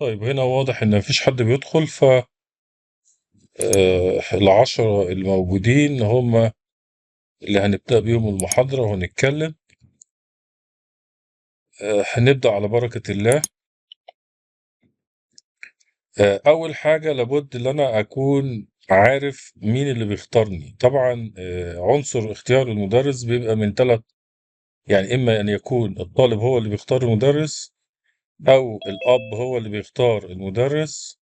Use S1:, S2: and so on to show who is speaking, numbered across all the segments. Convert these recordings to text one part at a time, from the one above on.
S1: طيب هنا واضح ان مفيش حد بيدخل، ف ال10 الموجودين هم اللي هنبدأ بيهم المحاضرة وهنتكلم. هنبدأ على بركة الله. أول حاجة لابد إن أنا أكون عارف مين اللي بيختارني. طبعا عنصر اختيار المدرس بيبقى من 3، يعني إما أن يكون الطالب هو اللي بيختار المدرس، أو الأب هو اللي بيختار المدرس،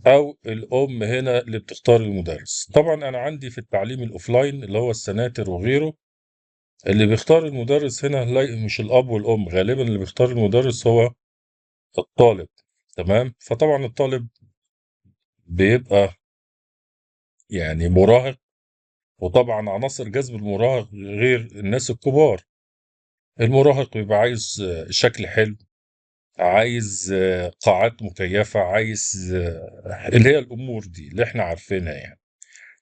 S1: أو الأم هنا اللي بتختار المدرس. طبعا أنا عندي في التعليم ال offline اللي هو السناتر وغيره، اللي بيختار المدرس هنا لا مش الأب والأم، غالبا اللي بيختار المدرس هو الطالب. تمام؟ فطبعا الطالب بيبقى يعني مراهق، وطبعا عناصر جذب المراهق غير الناس الكبار. المراهق بيبقى عايز شكل حلو، عايز قاعات مكيفة، عايز اللي هي الأمور دي اللي احنا عارفينها يعني.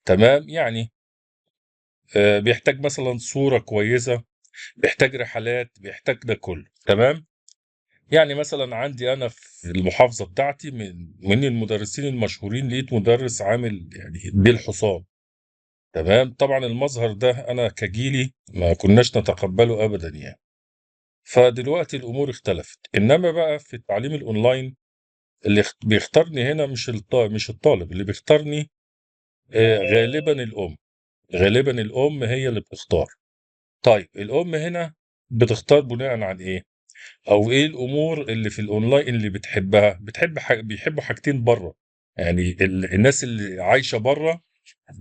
S1: تمام؟ يعني بيحتاج مثلا صورة كويسة، بيحتاج رحلات، بيحتاج ده كله. تمام؟ يعني مثلا عندي أنا في المحافظة بتاعتي من المدرسين المشهورين لقيت مدرس عامل يعني ديل حصان. تمام؟ طبعا المظهر ده أنا كجيلي ما كناش نتقبله أبدا يعني. فدلوقتي الأمور اختلفت. إنما بقى في التعليم الأونلاين اللي بيختارني هنا مش الطالب، اللي بيختارني غالبا الأم. غالبا الأم هي اللي بتختار. طيب الأم هنا بتختار بناء عن إيه؟ أو إيه الأمور اللي في الأونلاين اللي بتحبها؟ بيحبوا حاجتين بره، يعني الناس اللي عايشة بره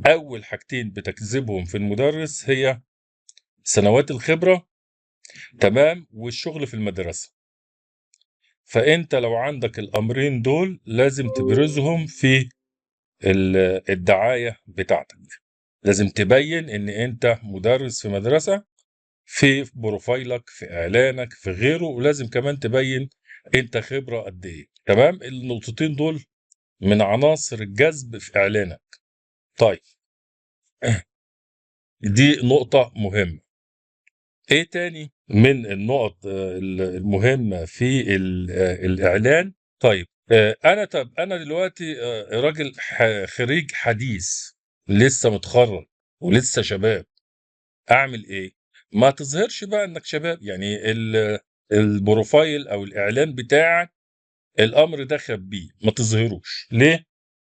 S1: أول حاجتين بتجذبهم في المدرس هي سنوات الخبرة، تمام، والشغل في المدرسة. فأنت لو عندك الأمرين دول لازم تبرزهم في الدعاية بتاعتك. لازم تبين إن أنت مدرس في مدرسة في profile ك، في إعلانك، في غيره، ولازم كمان تبين أنت خبرة قد إيه. تمام؟ النقطتين دول من عناصر الجذب في إعلانك. طيب دي نقطة مهمة. إيه تاني من النقط المهمة في الإعلان؟ طيب أنا دلوقتي راجل خريج حديث، لسه متخرج ولسه شباب، أعمل إيه؟ ما تظهرش بقى إنك شباب، يعني ال profile أو الإعلان بتاعك الأمر ده خبيه، ما تظهروش. ليه؟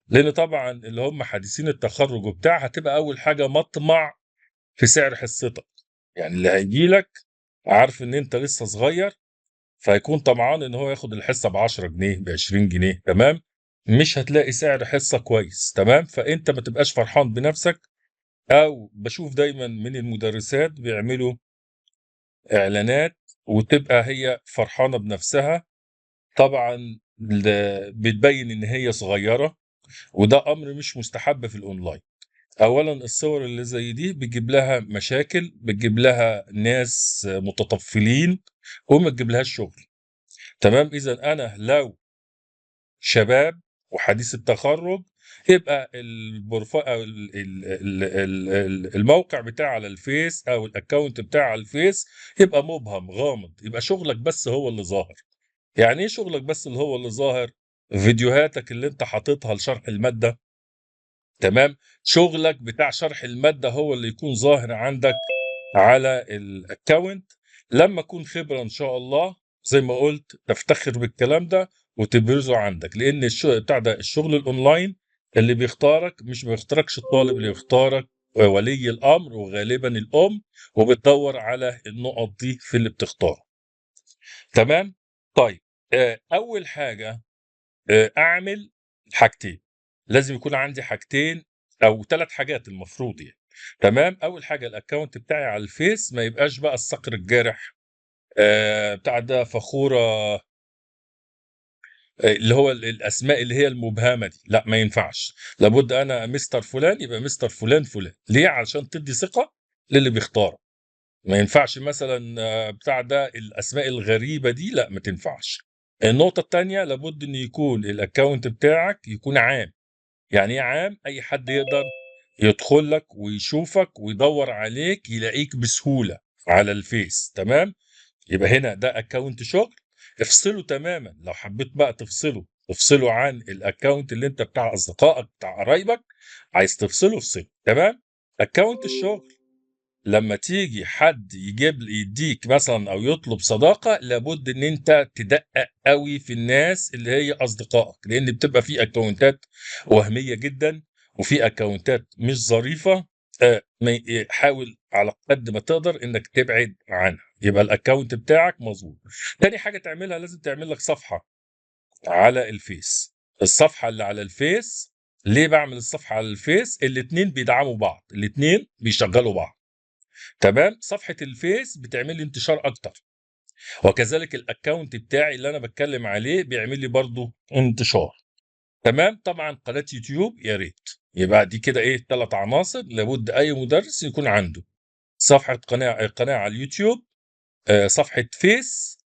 S1: لأن طبعا اللي هم حديثين التخرج وبتاع هتبقى أول حاجة مطمع في سعر حصتك، يعني اللي هيجي لك عارف إن أنت لسه صغير، فهيكون طمعان إن هو ياخد الحصة ب10 جنيه، ب20 جنيه. تمام؟ مش هتلاقي سعر حصة كويس. تمام؟ فأنت ما تبقاش فرحان بنفسك. أو بشوف دايما من المدرسات بيعملوا إعلانات وتبقى هي فرحانة بنفسها، طبعا بتبين إن هي صغيرة، وده أمر مش مستحب في الأونلاين. أولا الصور اللي زي دي بتجيب لها مشاكل، بتجيب لها ناس متطفلين، وما تجيب لهاش شغل. تمام؟ إذا أنا لو شباب وحديث التخرج يبقى ال profile أو الموقع بتاع على الفيس أو ال account بتاع على الفيس يبقى مبهم غامض، يبقى شغلك بس هو اللي ظاهر. يعني إيه شغلك بس اللي هو اللي ظاهر؟ فيديوهاتك اللي أنت حاططها لشرح المادة. تمام؟ شغلك بتاع شرح المادة هو اللي يكون ظاهر عندك على ال account. لما أكون خبرة إن شاء الله زي ما قلت تفتخر بالكلام ده وتبرزه عندك، لأن الشغل بتاع ده الشغل الأونلاين اللي بيختارك مش بيختاركش الطالب، اللي بيختارك ولي الأمر وغالبا الأم، وبتدور على النقط دي في اللي بتختاره. تمام؟ طيب أول حاجة أعمل حاجتين، لازم يكون عندي حاجتين أو 3 حاجات المفروض يعني. تمام؟ أول حاجة ال account بتاعي على الفيس ما يبقاش بقى الصقر الجارح، بتاع ده فخورة، اللي هو الأسماء اللي هي المبهمة دي، لا ما ينفعش. لابد أنا مستر فلان يبقى مستر فلان فلان. ليه؟ علشان تدي ثقة للي بيختارك. ما ينفعش مثلا بتاع ده الأسماء الغريبة دي، لا ما تنفعش. النقطة التانية لابد إن يكون ال account بتاعك يكون عام. يعني إيه عام؟ أي حد يقدر يدخل لك ويشوفك ويدور عليك يلاقيك بسهولة على الفيس. تمام؟ يبقى هنا ده account شغل، افصله تماما. لو حبيت بقى تفصله افصله عن ال account اللي انت بتاع اصدقائك بتاع قرايبك، عايز تفصله افصله. تمام. account الشغل لما تيجي حد يجيب يديك مثلا او يطلب صداقه، لابد ان انت تدقق قوي في الناس اللي هي اصدقائك، لان بتبقى في account ات وهمية جدا وفي account ات مش ظريفة. حاول على قد ما تقدر انك تبعد عنها، يبقى ال account بتاعك مظبوط. تاني حاجة تعملها، لازم تعمل لك صفحة على الفيس. الصفحة اللي على الفيس، ليه بعمل الصفحة على الفيس؟ الاتنين بيدعموا بعض، الاتنين بيشغلوا بعض. تمام. صفحة الفيس بتعمل لي انتشار اكتر، وكذلك ال account بتاعي اللي انا بتكلم عليه بيعمل لي برضو انتشار. تمام. طبعا قناة يوتيوب يا ريت. يبقى دي كده ايه، 3 عناصر لابد اي مدرس يكون عنده: صفحة قناة على اليوتيوب، صفحة فيس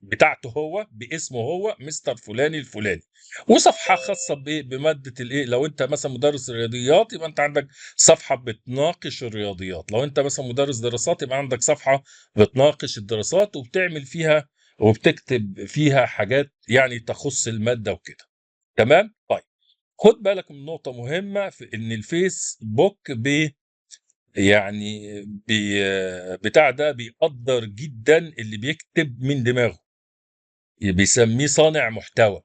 S1: بتاعته هو باسمه هو مستر فلاني الفلاني، وصفحه خاصة بايه، بمادة الايه. لو انت مثلا مدرس رياضيات يبقى انت عندك صفحة بتناقش الرياضيات، لو انت مثلا مدرس دراسات يبقى عندك صفحة بتناقش الدراسات وبتعمل فيها وبتكتب فيها حاجات يعني تخص المادة وكده. تمام. طيب خد بالك من نقطة مهمة، في ان الفيسبوك يعني بتاع ده بيقدر جدا اللي بيكتب من دماغه، بيسميه صانع محتوى.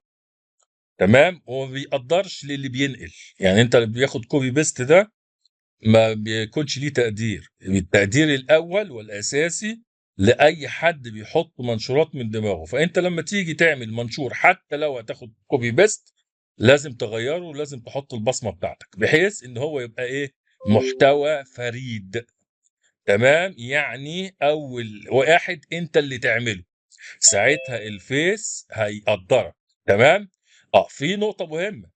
S1: تمام. وما بيقدرش للي بينقل، يعني انت اللي بياخد copy paste ده ما بيكونش ليه تقدير. التقدير الاول والاساسي لاي حد بيحط منشورات من دماغه. فانت لما تيجي تعمل منشور حتى لو هتاخد copy paste لازم تغيره ولازم تحط البصمة بتاعتك، بحيث ان هو يبقى ايه، محتوى فريد. تمام. يعني اول واحد انت اللي تعمله، ساعتها الفيس هيقدرك. تمام. في نقطة مهمة،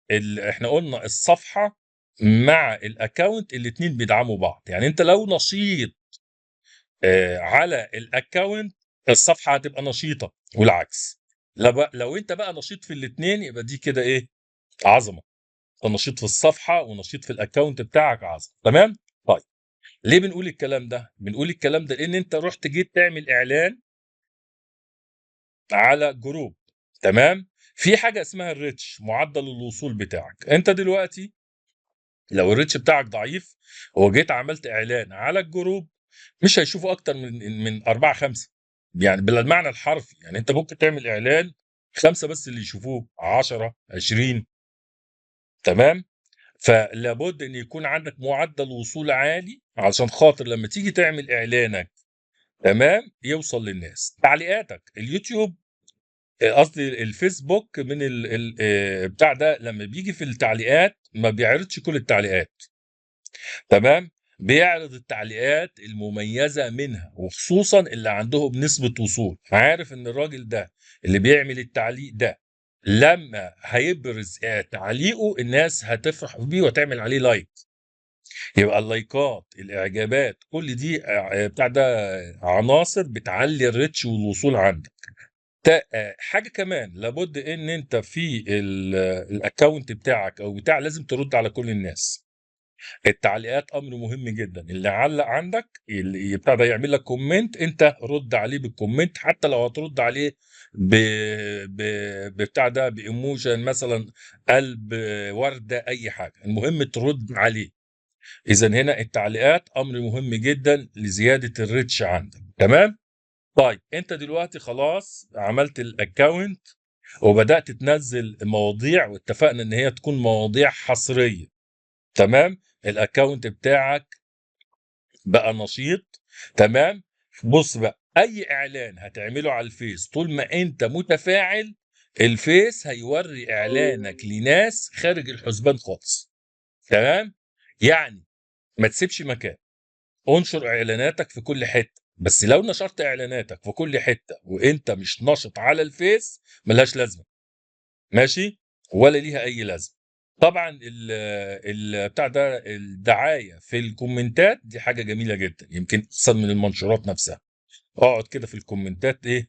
S1: احنا قلنا الصفحة مع ال account الاتنين بيدعموا بعض. يعني انت لو نشيط على ال account الصفحة هتبقى نشيطة، والعكس. لو انت بقى نشيط في الاتنين يبقى دي كده ايه، عظمة. انت نشيط في الصفحة ونشيط في ال account بتاعك، عظمة. تمام. طيب ليه بنقول الكلام ده؟ بنقول الكلام ده لان انت رحت جيت تعمل اعلان على group. تمام. في حاجة اسمها ال reach، معدل الوصول بتاعك. انت دلوقتي لو ال reach بتاعك ضعيف وجيت عملت اعلان على ال group مش هيشوفوا اكتر من 4 5، يعني بالمعنى الحرفي. يعني انت ممكن تعمل اعلان 5 بس اللي يشوفوه، 10 20. تمام. فلابد ان يكون عندك معدل وصول عالي علشان خاطر لما تيجي تعمل اعلانك، تمام، يوصل للناس. تعليقاتك اليوتيوب، قصدي الفيسبوك، من ال ال بتاع ده لما بيجي في التعليقات ما بيعرضش كل التعليقات. تمام. بيعرض التعليقات المميزة منها، وخصوصا اللي عندهم نسبة وصول. عارف ان الراجل ده اللي بيعمل التعليق ده لما هيبرز تعليقه الناس هتفرح بيه وتعمل عليه like. يبقى اللايكات، الاعجابات، كل دي بتاع ده عناصر بتعلي ال reach والوصول عندك. حاجة كمان لابد ان انت في ال account بتاعك او بتاع لازم ترد على كل الناس. التعليقات امر مهم جدا. اللي علق عندك، اللي بتاع ده يعمل لك comment، انت رد عليه بال comment، حتى لو هترد عليه ب ب بتاع ده ب emotion مثلا، قلب، ورده، اي حاجة، المهم ترد عليه. اذا هنا التعليقات امر مهم جدا لزيادة ال reach عندك. تمام. طيب انت دلوقتي خلاص عملت ال account وبدات تنزل مواضيع، واتفقنا ان هي تكون مواضيع حصرية. تمام. ال account بتاعك بقى نشيط. تمام. بص بقى، اي اعلان هتعمله على الفيس طول ما انت متفاعل الفيس هيوري اعلانك لناس خارج الحسبان خالص. تمام. يعني ما تسيبش مكان، انشر اعلاناتك في كل حتة. بس لو نشرت اعلاناتك في كل حتة وانت مش نشط على الفيس ملهاش لازمه، ماشي، ولا ليها اي لازمه. طبعا ال بتاع ده الدعاية في الكومنتات دي حاجة جميلة جدا، يمكن احسن من المنشورات نفسها. اقعد كده في الكومنتات ايه،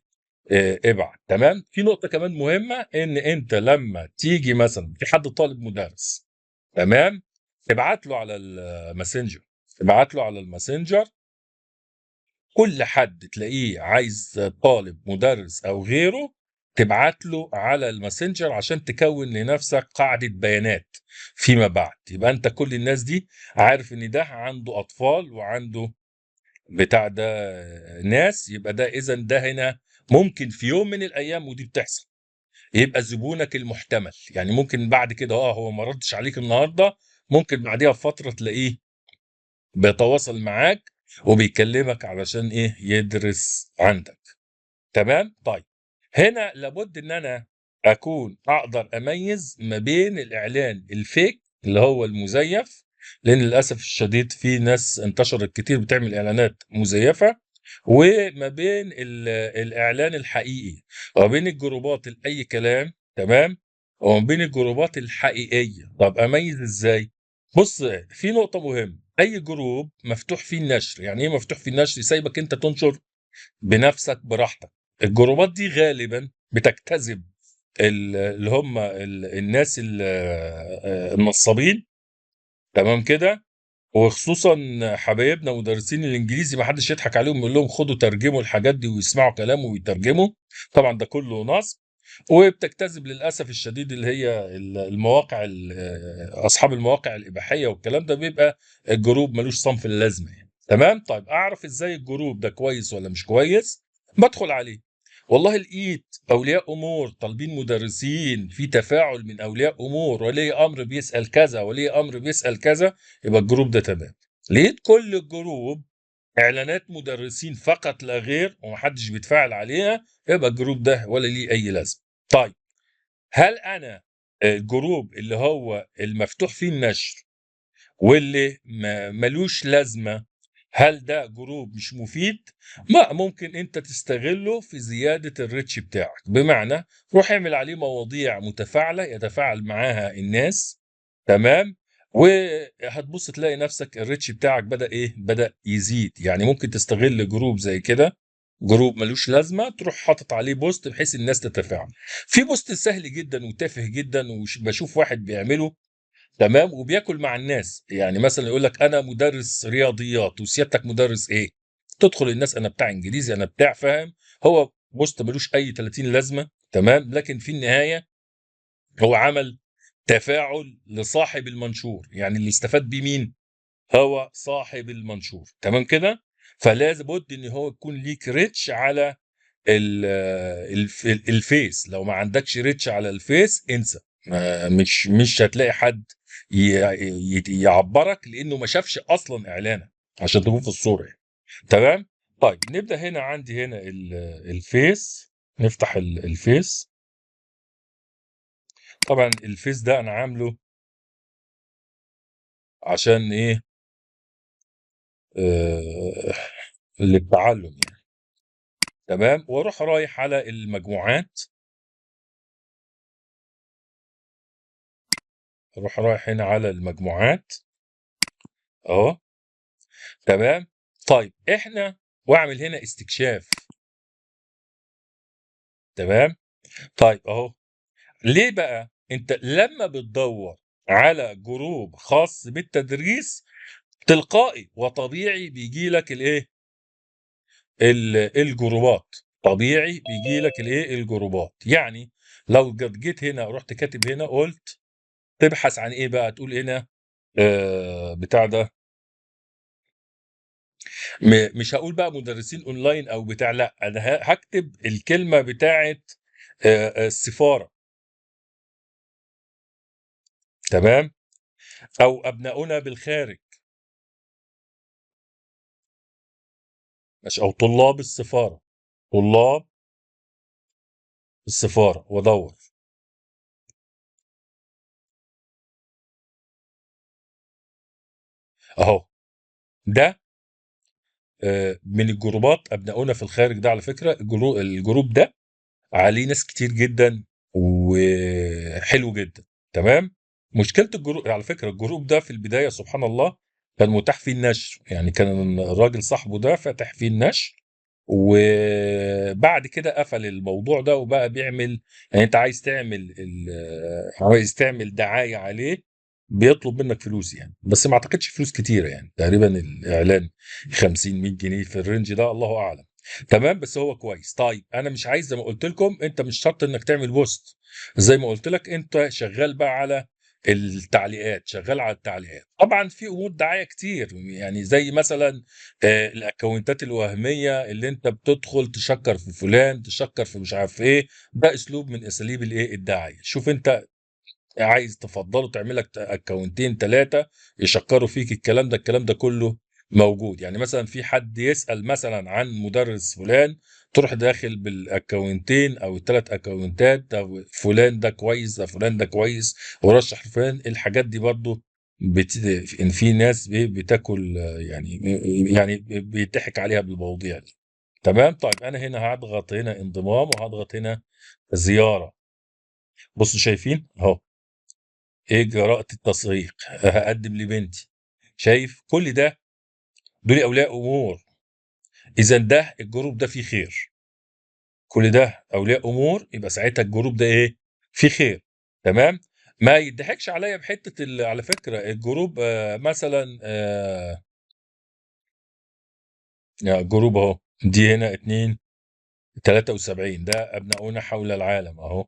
S1: ابعت. تمام. في نقطة كمان مهمة، ان انت لما تيجي مثلا في حد طالب مدرس، تمام، ابعت له على الماسنجر، ابعت له على الماسنجر. كل حد تلاقيه عايز طالب مدرس او غيره تبعت له على الماسنجر عشان تكون لنفسك قاعدة بيانات فيما بعد. يبقى انت كل الناس دي عارف ان ده عنده اطفال وعنده بتاع ده ناس، يبقى ده اذا ده هنا ممكن في يوم من الايام، ودي بتحصل، يبقى زبونك المحتمل. يعني ممكن بعد كده هو ما ردش عليك النهارده، ممكن بعديها بفترة تلاقيه بيتواصل معاك وبيكلمك علشان ايه؟ يدرس عندك. تمام؟ طيب هنا لابد ان انا اكون اقدر اميز ما بين الاعلان الفيك اللي هو المزيف، لان للاسف الشديد في ناس انتشرت كتير بتعمل اعلانات مزيفة، وما بين الاعلان الحقيقي، وما بين الجروبات الاي كلام، تمام، وما بين الجروبات الحقيقية. طب اميز ازاي؟ بص، في نقطة مهمة، اي جروب مفتوح فيه النشر. يعني ايه مفتوح فيه النشر؟ سايبك انت تنشر بنفسك براحتك. الجروبات دي غالبا بتجتذب اللي هم الناس النصابين، تمام كده، وخصوصا حبايبنا مدرسين الانجليزي ما حدش يضحك عليهم يقول لهم خدوا ترجموا الحاجات دي ويسمعوا كلامه ويترجموا، طبعا ده كله نصب. وبتجتذب للاسف الشديد اللي هي المواقع اصحاب المواقع الاباحية والكلام ده، بيبقى الجروب ملوش صنف اللازمة يعني. تمام؟ طيب اعرف ازاي الجروب ده كويس ولا مش كويس؟ بدخل عليه، والله لقيت اولياء امور طالبين مدرسين، في تفاعل من اولياء امور، ولي امر بيسال كذا ولي امر بيسال كذا، يبقى الجروب ده تمام. لقيت كل الجروب اعلانات مدرسين فقط لا غير ومحدش بيتفاعل عليها، يبقى الجروب ده ولا ليه اي لازمه. طيب هل انا الجروب اللي هو المفتوح فيه النشر واللي ملوش لازمه، هل ده جروب مش مفيد؟ ما ممكن انت تستغله في زيادة ال reach بتاعك، بمعنى روح اعمل عليه مواضيع متفاعلة يتفاعل معاها الناس، تمام، وهتبص تلاقي نفسك ال reach بتاعك بدأ ايه؟ بدأ يزيد. يعني ممكن تستغل جروب زي كده، جروب ملوش لازمة، تروح حاطط عليه post بحيث الناس تتفاعل. في post سهل جدا وتافه جدا وبشوف واحد بيعمله، تمام، وبياكل مع الناس. يعني مثلا يقول لك انا مدرس رياضيات وسيادتك مدرس ايه؟ تدخل الناس انا بتاع انجليزي، انا بتاع، فاهم؟ هو post ملوش اي 30 لازمه، تمام، لكن في النهاية هو عمل تفاعل لصاحب المنشور، يعني اللي استفاد بيه مين؟ هو صاحب المنشور، تمام كده؟ فلازم بد ان هو يكون ليك reach على الفيس. لو ما عندكش reach على الفيس انسى، مش هتلاقي حد يعبرك لانه ما شافش اصلا اعلانك، عشان تكون في الصورة يعني. تمام؟ طيب نبدا هنا، عندي هنا الفيس، نفتح الفيس. طبعا الفيس ده انا عامله عشان ايه؟ للتعلم يعني. تمام، واروح رايح على المجموعات، اروح رايح هنا على المجموعات اهو. تمام، طيب احنا واعمل هنا استكشاف. تمام، طيب اهو. ليه بقى؟ انت لما بتدور على جروب خاص بالتدريس تلقائي وطبيعي بيجي لك الايه؟ الجروبات، طبيعي بيجي لك الايه؟ الجروبات. يعني لو جيت هنا رحت كاتب هنا قلت تبحث عن ايه بقى؟ تقول هنا بتاع ده، مش هقول بقى مدرسين اونلاين او بتاع، لا انا هكتب الكلمة بتاعه السفارة، تمام، او ابناؤنا بالخارج، ماشي، او طلاب السفارة، طلاب السفارة، وادور. اهو ده من الجروبات ابناؤنا في الخارج. ده على فكرة الجروب ده عليه ناس كتير جدا وحلو جدا. تمام، مشكلة الجروب على فكرة، الجروب ده في البداية سبحان الله كان متاح فيه النشر، يعني كان الراجل صاحبه ده فاتح فيه النشر، وبعد كده قفل الموضوع ده وبقى بيعمل، يعني انت عايز تعمل عايز تعمل دعاية عليه بيطلب منك فلوس يعني، بس ما اعتقدش فلوس كتيرة يعني، تقريبا الاعلان 50 100 جنيه في ال range ده، الله اعلم. تمام، بس هو كويس. طيب انا مش عايز، زي ما قلت لكم انت مش شرط انك تعمل post، زي ما قلت لك انت شغال بقى على التعليقات، شغال على التعليقات. طبعا في امور دعاية كتير، يعني زي مثلا الاكونتات الوهمية اللي انت بتدخل تشكر في فلان، تشكر في مش عارف ايه، ده اسلوب من اساليب الايه، الدعاية. شوف انت عايز تفضله تعمل لك اكونتين 3 يشكروا فيك، الكلام ده، الكلام ده كله موجود. يعني مثلا في حد يسأل مثلا عن مدرس فلان، تروح داخل بالاكونتين او الثلاث اكونتات، ده فلان ده كويس، ده فلان ده كويس، ورشح لفلان. الحاجات دي برضو ان في ناس بتاكل، يعني بيضحك عليها بالمواضيع دي. تمام. طيب انا هنا هضغط هنا انضمام، وهضغط هنا زيارة. بصوا شايفين اهو ايه جراءة التسويق، هقدم لبنتي. شايف كل ده؟ دول اولياء امور، اذا ده ال group ده فيه خير، كل ده اولياء امور، يبقى ساعتها ال group ده ايه، فيه خير. تمام. ما يضحكش عليا بحته على فكرة ال group، مثلا، group اهو، دي هنا 2 73، ده ابناؤنا حول العالم اهو،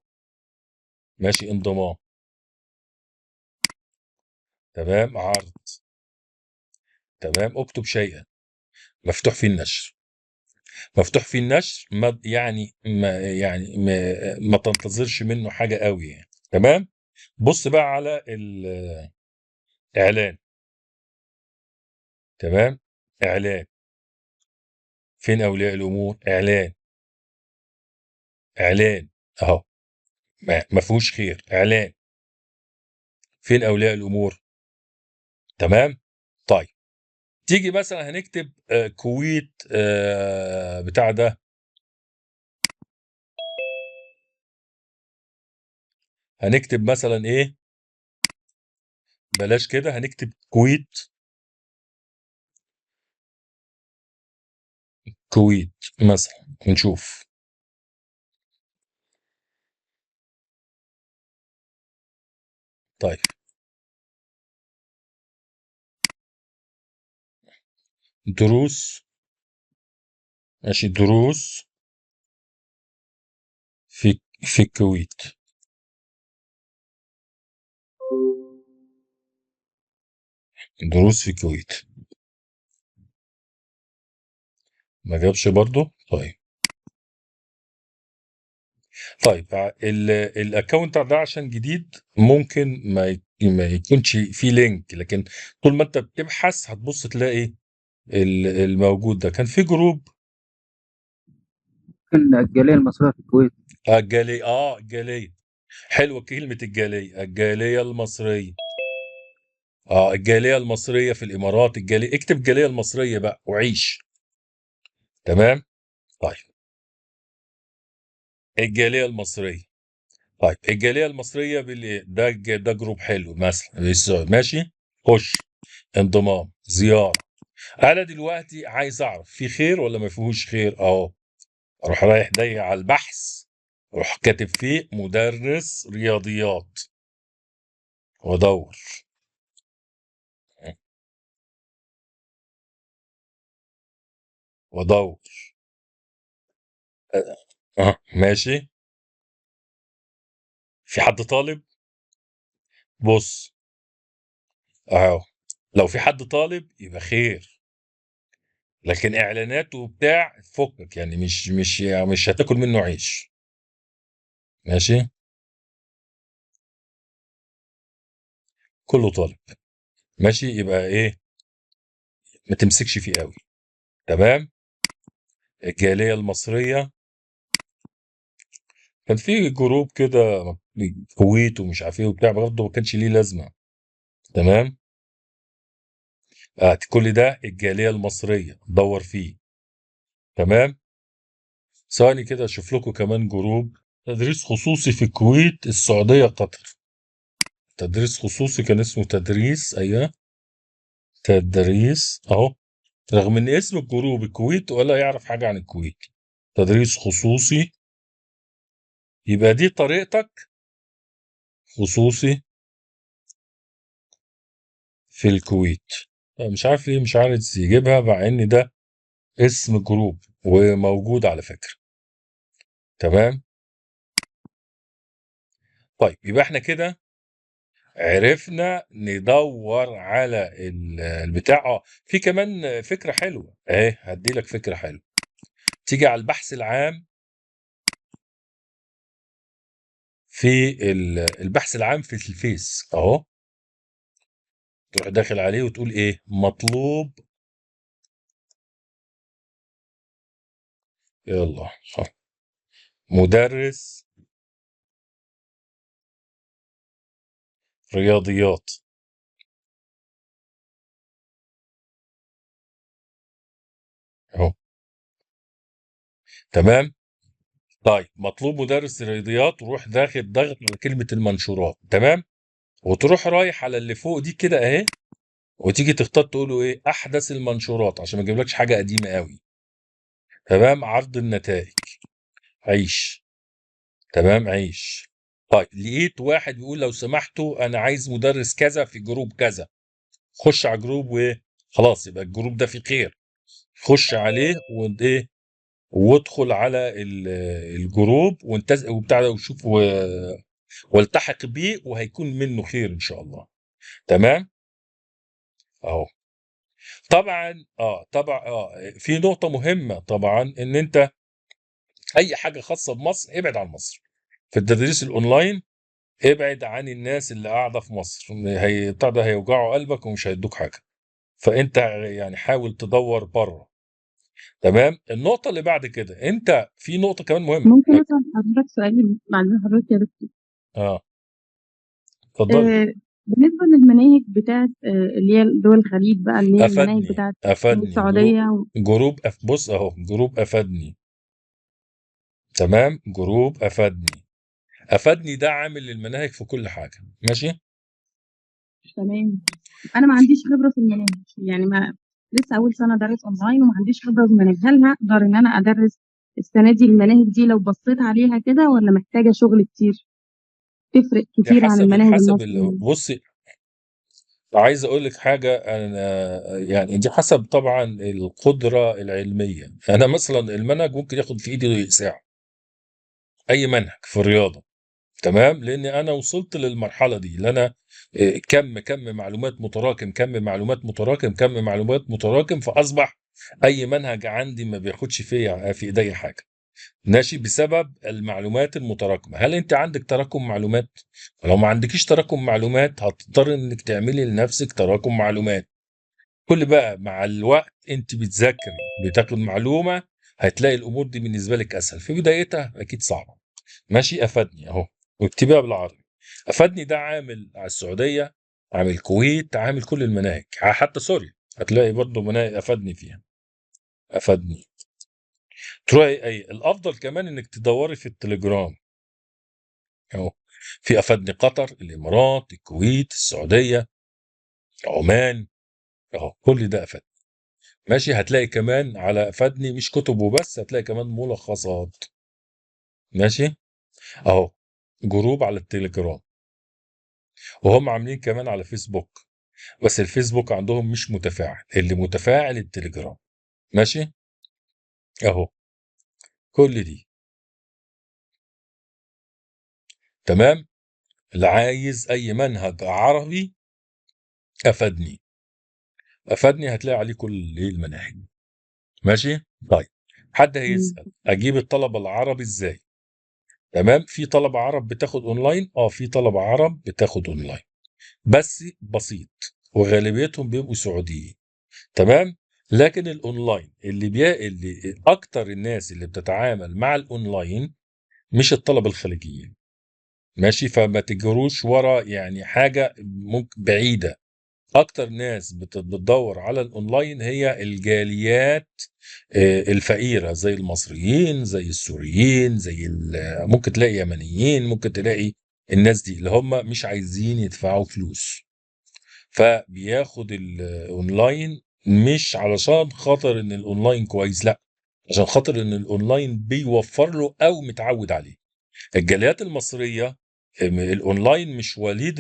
S1: ماشي، انضمام. تمام، عرض. تمام، اكتب شيئا، مفتوح فيه النشر، مفتوح فيه النشر، ما يعني ما يعني ما, ما تنتظرش منه حاجة قوي يعني. تمام. بص بقى على الاعلان. تمام، اعلان، فين اولياء الامور؟ اعلان، اعلان اهو، ما فيهوش خير، اعلان، فين اولياء الامور؟ تمام. طيب تيجي مثلا هنكتب كويت، بتاع ده، هنكتب مثلا ايه، بلاش كده، هنكتب كويت، كويت مثلا، ونشوف. طيب دروس، ماشي، دروس في الكويت. دروس في الكويت ما جابش برضو. طيب ال account ده عشان جديد ممكن ما يكونش فيه link، لكن طول ما انت بتبحث هتبص تلاقي الموجود ده. كان في group
S2: ممكن الجالية المصرية في الكويت.
S1: الجالية، الجالية، حلوة كلمة الجالية، الجالية المصرية، الجالية المصرية في الإمارات، الجالية، اكتب الجالية المصرية بقى وعيش. تمام. طيب الجالية المصرية، طيب الجالية المصرية ده group حلو مثلا، ماشي، خش انضمام، زيارة. انا دلوقتي عايز اعرف في خير ولا ما فيهوش خير، اهو اروح رايح ضيق على البحث، اروح كاتب فيه مدرس رياضيات وادور. وادور، ماشي، في حد طالب؟ بص اهو، لو في حد طالب يبقى خير، لكن اعلانات وبتاع فكك، يعني مش هتاكل منه عيش. ماشي، كله طالب، ماشي، يبقى ايه، ما تمسكش فيه قوي. تمام. الجالية المصرية كان في group كده كويت ومش عارف ايه وبتاع، برضه ما كانش ليه لازمة. تمام. كل ده الجالية المصرية دور فيه. تمام. ثواني كده اشوف لكم كمان group تدريس خصوصي في الكويت، السعودية، قطر. تدريس خصوصي كان اسمه تدريس، ايوه تدريس اهو، رغم ان اسم ال group الكويت ولا يعرف حاجة عن الكويت. تدريس خصوصي، يبقى دي طريقتك، خصوصي في الكويت. مش عارف ليه مش عارف يجيبها مع ان ده اسم group. وموجود على فكرة. تمام؟ طيب يبقى احنا كده عرفنا ندور على البتاع. في كمان فكرة حلوة اهي، هدي لك فكرة حلوة. تيجي على البحث العام، في البحث العام في الفيس اهو، تروح داخل عليه وتقول ايه؟ مطلوب، يلا مدرس رياضيات. اهو تمام. طيب مطلوب مدرس رياضيات، وروح داخل ضغط على كلمة المنشورات، تمام، وتروح رايح على اللي فوق دي كده اهي، وتيجي تختار تقول له ايه؟ احدث المنشورات، عشان ما يجيبلكش حاجة قديمة قوي. تمام، عرض النتائج، عيش. تمام، عيش. طيب لقيت واحد بيقول لو سمحتوا انا عايز مدرس كذا في group كذا، خش على group وخلاص، يبقى ال group ده فيه خير، خش عليه وايه، وادخل على ال group وانتز وبتاع ده وشوف والتحق بيه، وهيكون منه خير ان شاء الله. تمام اهو. طبعا طبعا في نقطة مهمة طبعا، ان انت اي حاجة خاصة بمصر ابعد عن مصر في التدريس الاونلاين، ابعد عن الناس اللي قاعدة في مصر، هي بتاع ده هيوجعوا قلبك ومش هيدوك حاجة، فانت يعني حاول تدور بره. تمام. النقطة اللي بعد كده، انت في نقطة كمان مهمة.
S2: ممكن اسال حضرتك سؤال بعد حضرتك يا دكتور؟
S1: اتفضلي.
S2: بالنسبة للمناهج بتاعت اللي هي دول الخليج بقى، اللي هي المناهج
S1: افادني
S2: بتاعت
S1: افادني
S2: السعودية
S1: group بص اهو، group افادني. تمام، group افادني. افادني ده عامل للمناهج في كل حاجة. ماشي
S2: تمام. انا ما عنديش خبرة في المناهج، يعني ما لسه اول سنة ادرس اونلاين وما عنديش خبرة في المناهج. هل هقدر ان انا ادرس السنة دي المناهج دي لو بصيت عليها كده، ولا محتاجة شغل كتير؟ تفرق كتير عن المناهج
S1: حسب
S2: المصري؟
S1: بصي، عايز اقول لك حاجة، انا يعني دي حسب طبعا القدرة العلمية. انا مثلا المنهج ممكن ياخد في ايدي ساعة، اي منهج في الرياضة، تمام، لان انا وصلت للمرحلة دي اللي انا كم معلومات متراكم، كم معلومات متراكم، كم معلومات متراكم، فاصبح اي منهج عندي ما بياخدش في ايدي حاجة. ماشي، بسبب المعلومات المتراكمة. هل انت عندك تراكم معلومات؟ لو ما عندكيش تراكم معلومات هتضطر انك تعملي لنفسك تراكم معلومات. كل بقى مع الوقت انت بتذاكري، بتاخد معلومة، هتلاقي الامور دي بالنسبة لك اسهل. في بدايتها اكيد صعبة. ماشي، افادني اهو، واكتبيها بالعربي. افادني ده عامل على السعودية، عامل الكويت، عامل كل المناهج، حتى سوريا هتلاقي برضه مناهج افادني فيها. افادني تروحي اي الافضل كمان انك تدوري في التليجرام اهو، في افادني قطر، الامارات، الكويت، السعودية، عمان، اهو كل ده افادني. ماشي، هتلاقي كمان على افادني مش كتب وبس، هتلاقي كمان ملخصات. ماشي اهو، group على التليجرام، وهم عاملين كمان على فيسبوك، بس الفيسبوك عندهم مش متفاعل، اللي متفاعل التليجرام. ماشي اهو كل دي. تمام. اللي عايز اي منهج عربي افادني، افادني هتلاقي عليه كل المناهج. ماشي. طيب حد هيسأل اجيب الطلبة العربي ازاي؟ تمام، في طلبة عرب بتاخد اونلاين، في طلبة عرب بتاخد اونلاين بس بسيط، وغالبيتهم بيبقوا سعوديين. تمام. لكن الاونلاين اللي اكتر الناس اللي بتتعامل مع الاونلاين مش الطلبة الخليجيين. ماشي، فما تجروش ورا يعني حاجة ممكن بعيدة. اكتر ناس بتدور على الاونلاين هي الجاليات الفقيرة، زي المصريين، زي السوريين، زي ممكن تلاقي يمنيين، ممكن تلاقي الناس دي اللي هم مش عايزين يدفعوا فلوس، فبياخد الاونلاين مش علشان خاطر ان الاونلاين كويس، لا، عشان خاطر ان الاونلاين بيوفر له او متعود عليه. الجاليات المصرية الاونلاين مش وليد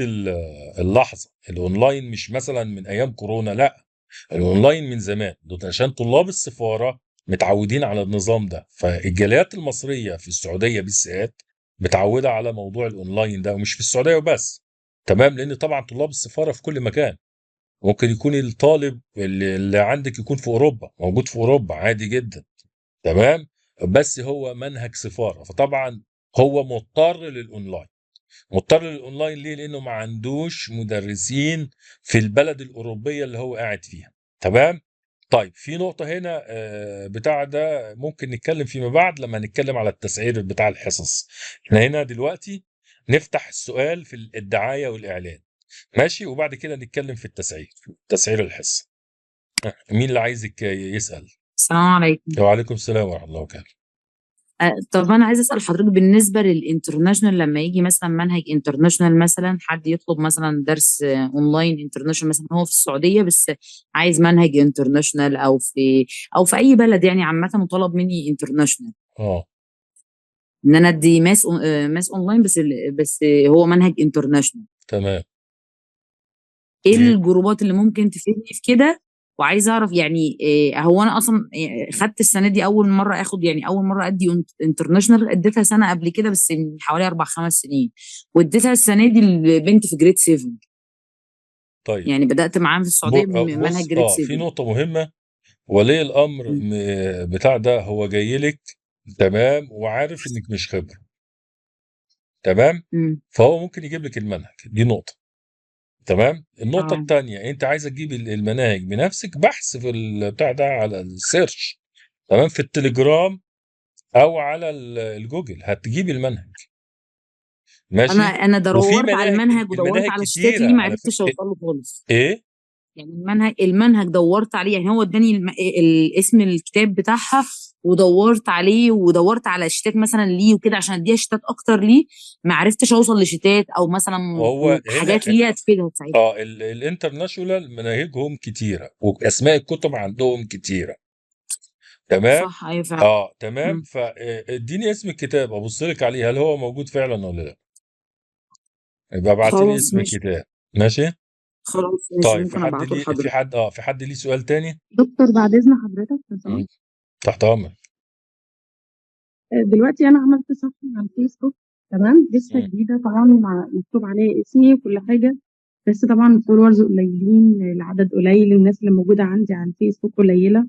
S1: اللحظة، الاونلاين مش مثلا من ايام كورونا، لا، الاونلاين من زمان، ده عشان طلاب السفارة متعودين على النظام ده. فالجاليات المصرية في السعودية بالذات متعوده على موضوع الاونلاين ده، ومش في السعودية وبس، تمام؟ لان طبعا طلاب السفارة في كل مكان، ممكن يكون الطالب اللي عندك يكون في اوروبا، موجود في اوروبا عادي جدا، تمام؟ بس هو منهج سفارة، فطبعا هو مضطر للاونلاين. مضطر للاونلاين ليه؟ لانه ما عندوش مدرسين في البلد الاوروبية اللي هو قاعد فيها، تمام؟ طيب في نقطة هنا بتاع ده ممكن نتكلم فيما بعد لما نتكلم على التسعير بتاع الحصص. احنا هنا دلوقتي نفتح السؤال في الدعاية والاعلان، ماشي؟ وبعد كده نتكلم في التسعير، تسعير الحصة. مين اللي عايز يسال؟
S3: السلام عليكم.
S1: وعليكم السلام ورحمة الله وبركاته.
S3: طب انا عايزه اسال حضرتك بالنسبة لل international، لما يجي مثلا منهج international، مثلا حد يطلب مثلا درس online international، مثلا هو في السعودية بس عايز منهج international، او في اي بلد يعني عامة، وطلب مني international ان انا ادي math online، بس هو منهج international.
S1: تمام.
S3: ايه الجروبات اللي ممكن تفيدني في كده؟ وعايزه اعرف يعني إيه هو انا اصلا خدت السنة دي اول مرة اخد، يعني اول مرة ادي international، اديتها سنة قبل كده بس من حوالي 4 5 سنين، واديتها السنة دي لبنت في grade 7.
S1: طيب.
S3: يعني بدات معاها في السعودية بمنهج
S1: بص
S3: grade
S1: في
S3: 7.
S1: نقطة مهمة، ولي الأمر بتاع ده هو جاي لك، تمام، وعارف إنك مش خبرة، تمام؟ فهو ممكن يجيب لك المنهج، دي نقطة، تمام؟ النقطة التانية، أنت عايزة تجيب المناهج بنفسك، بحث في البتاع ده على ال search، تمام، في التليجرام أو على الجوجل هتجيب المنهج، ماشي؟
S3: انا
S1: وفي
S3: دورت على
S1: مناهج،
S3: المنهج ودورت
S1: المناهج
S3: على شيتات
S1: كتيرة
S3: ليه، ما
S1: على
S3: عرفتش
S1: فكرة.
S3: اوصل له خالص.
S1: إيه؟
S3: يعني المنهج دورت عليه، يعني هو اداني اسم الكتاب بتاعها ودورت عليه ودورت على شيتات مثلا ليه وكده عشان اديها شيتات اكتر ليه، ما عرفتش اوصل لشيتات او مثلا
S1: هو هنا
S3: حاجات ليها تفيدها تساعدها.
S1: ال international مناهجهم كتيرة واسماء الكتب عندهم كتيرة، تمام؟
S3: صح، ايوه فعلا.
S1: تمام. فاديني اسم الكتاب ابص لك عليه هل هو موجود فعلا ولا لا، يبقى ابعتي لي
S3: خلاص
S1: اسم
S3: ماشي.
S1: الكتاب، ماشي؟
S3: خلاص ماشي.
S1: طيب في
S3: ممكن
S1: حد
S3: ابعته
S1: ليه في
S3: لحضرتك.
S1: حد في حد ليه سؤال تاني؟
S2: دكتور بعد اذن حضرتك لو سمحت.
S1: تحت امرك.
S2: دلوقتي انا عملت صفحة على الفيسبوك، تمام، لسه جديدة طبعا، مع مكتوب عليها اسمي وكل حاجة، بس طبعا ال followers قليلين، العدد قليل، الناس اللي موجودة عندي على الفيسبوك قليله.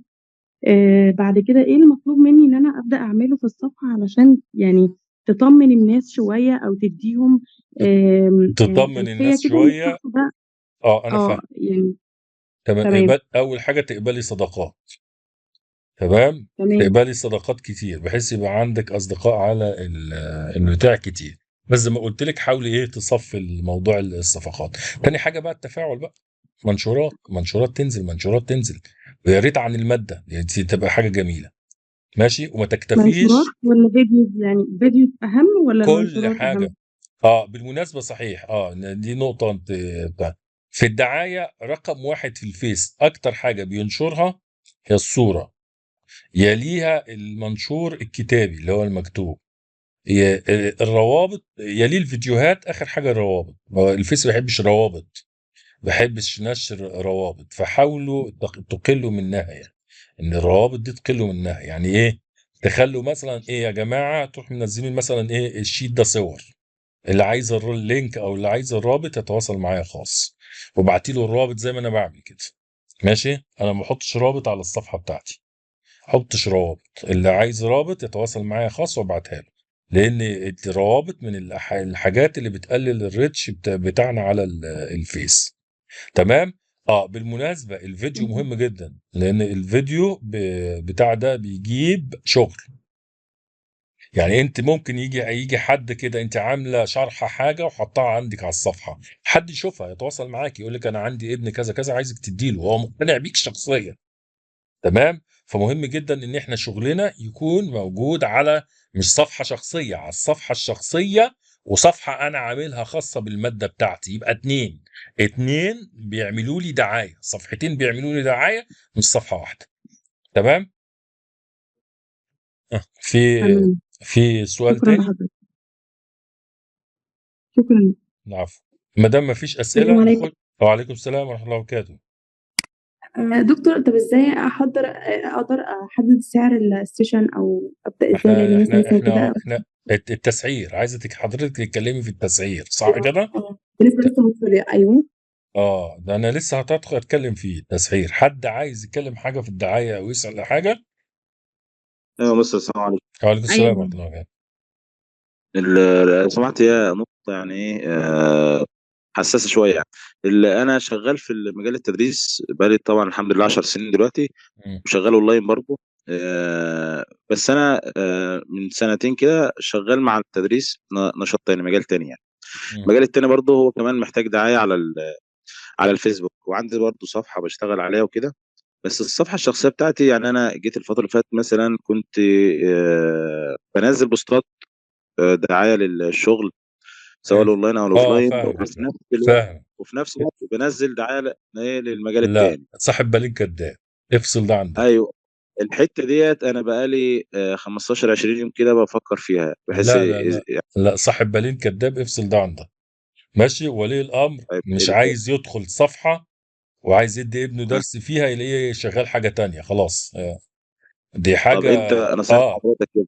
S2: بعد كده ايه المطلوب مني ان انا ابدا اعمله في الصفحة علشان يعني تطمن الناس شوية او تديهم
S1: تطمن
S2: خلفية
S1: الناس
S2: كده ان
S1: شوية.
S2: الشخص ده
S1: انا فاهم.
S2: يعني
S1: تمام.
S2: تمام.
S1: اول حاجة تقبلي صداقات، تمام؟
S2: تمام.
S1: تقبلي صداقات كتير بحيث يبقى عندك اصدقاء على البتاع كتير، بس زي ما قلت لك حاولي ايه تصفي الموضوع الصفقات. تاني حاجة بقى التفاعل بقى، منشورات، منشورات تنزل، منشورات تنزل، ويا ريت عن المادة، يعني دي تبقى حاجة جميلة، ماشي؟ وما
S2: منشورات
S1: تكتفيش.
S2: ولا videos؟ يعني فيديوز اهم ولا
S1: كل
S2: المنشورات
S1: حاجة.
S2: اهم؟
S1: بالمناسبة صحيح، دي نقطة انت بتاع في الدعاية رقم 1 في الفيس، اكتر حاجة بينشرها هي الصورة، يليها المنشور الكتابي اللي هو المكتوب، الروابط، يليه الفيديوهات، اخر حاجة الروابط. هو الفيس ما بيحبش روابط، ما بيحبش نشر روابط، فحاولوا تقلوا منها، يعني ان الروابط دي تقلوا منها. يعني ايه؟ تخلوا مثلا ايه يا جماعة، تروحوا منزلين مثلا ايه ال sheet ده صور، اللي عايز ال link او اللي عايز الرابط يتواصل معايا خاص، وابعتي له الرابط زي ما انا بعمل كده، ماشي؟ انا ما بحطش رابط على الصفحة بتاعتي، حطش روابط، اللي عايز رابط يتواصل معايا خاص وابعتها له، لان الروابط من الحاجات اللي بتقلل ال reach بتاعنا على الفيس، تمام؟ بالمناسبة الفيديو مهم جدا، لان الفيديو بتاع ده بيجيب شغل. يعني انت ممكن يجي حد كده انت عامله شرح حاجة وحطها عندك على الصفحة، حد يشوفها يتواصل معاك يقول لك انا عندي ابن كذا كذا عايزك تديله، هو مقتنع بيك شخصيا، تمام؟ فمهم جدا ان احنا شغلنا يكون موجود على مش صفحة شخصية، على الصفحة الشخصية وصفحه انا عاملها خاصة بالماده بتاعتي، يبقى اتنين بيعملوا لي دعاية، صفحتين بيعملوا لي دعاية مش صفحة واحدة، تمام؟ في
S2: تمام.
S1: في سؤال
S2: شكرا
S1: تاني؟
S2: لحضرتك. شكرا.
S1: العفو. ما دام ما فيش
S4: السلام
S1: اسئلة
S4: عليكم.
S1: نخش. وعليكم السلام ورحمة الله وبركاته.
S4: دكتور، طب ازاي احضر، اقدر احدد سعر ال session او ابدا ازاي؟
S1: احنا
S4: لان مثلا
S1: احنا
S4: لسه
S1: احنا
S4: مبتدئة.
S1: احنا التسعير، عايزة حضرتك تتكلمي في التسعير صح كده؟
S4: بالنسبة لسه مبتدئة، ايوه.
S1: اه، ده انا لسه هتدخل اتكلم فيه التسعير. حد عايز يتكلم حاجة في الدعاية او يسأل حاجة؟
S5: ايوه مستر، السلام عليكم.
S1: وعليكم السلام
S2: ايوه.
S1: ورحمة الله وبركاته.
S5: لو سمحت، هي نقطة يعني ايه حساسة شوية يعني. انا شغال في مجال التدريس بقالي طبعا الحمد لله 10 سنين دلوقتي، وشغال اونلاين برضه. بس انا من سنتين كده شغال مع التدريس نشاط تاني، مجال تاني يعني. المجال التاني برضه هو كمان محتاج دعاية على الفيسبوك، وعندي برضه صفحة بشتغل عليها وكده. بس الصفحة الشخصية بتاعتي يعني انا جيت الفترة اللي فاتت مثلا كنت بنزل بوستات دعاية للشغل سواء الاونلاين او ال offline،
S1: فاهمك.
S5: وفي نفس الوقت
S1: فاهم.
S5: وفي نفس الوقت بنزل دعاية للمجال
S1: لا،
S5: التاني.
S1: صاحب بالين كداب، افصل ده عن ده.
S5: ايوه، الحتة ديت انا بقالي 15 20 يوم كده بفكر فيها، بحيث
S1: لا لا لا لا، صاحب بالين كداب، افصل ده عن ده. ماشي. ولي الامر
S5: طيب،
S1: مش عايز يدخل صفحة وعايز يدي ابنه درس فيها يلاقيه شغال حاجة تانية، خلاص. دي
S5: طب
S1: حاجة.
S5: انت نصيحة حضرتك كده.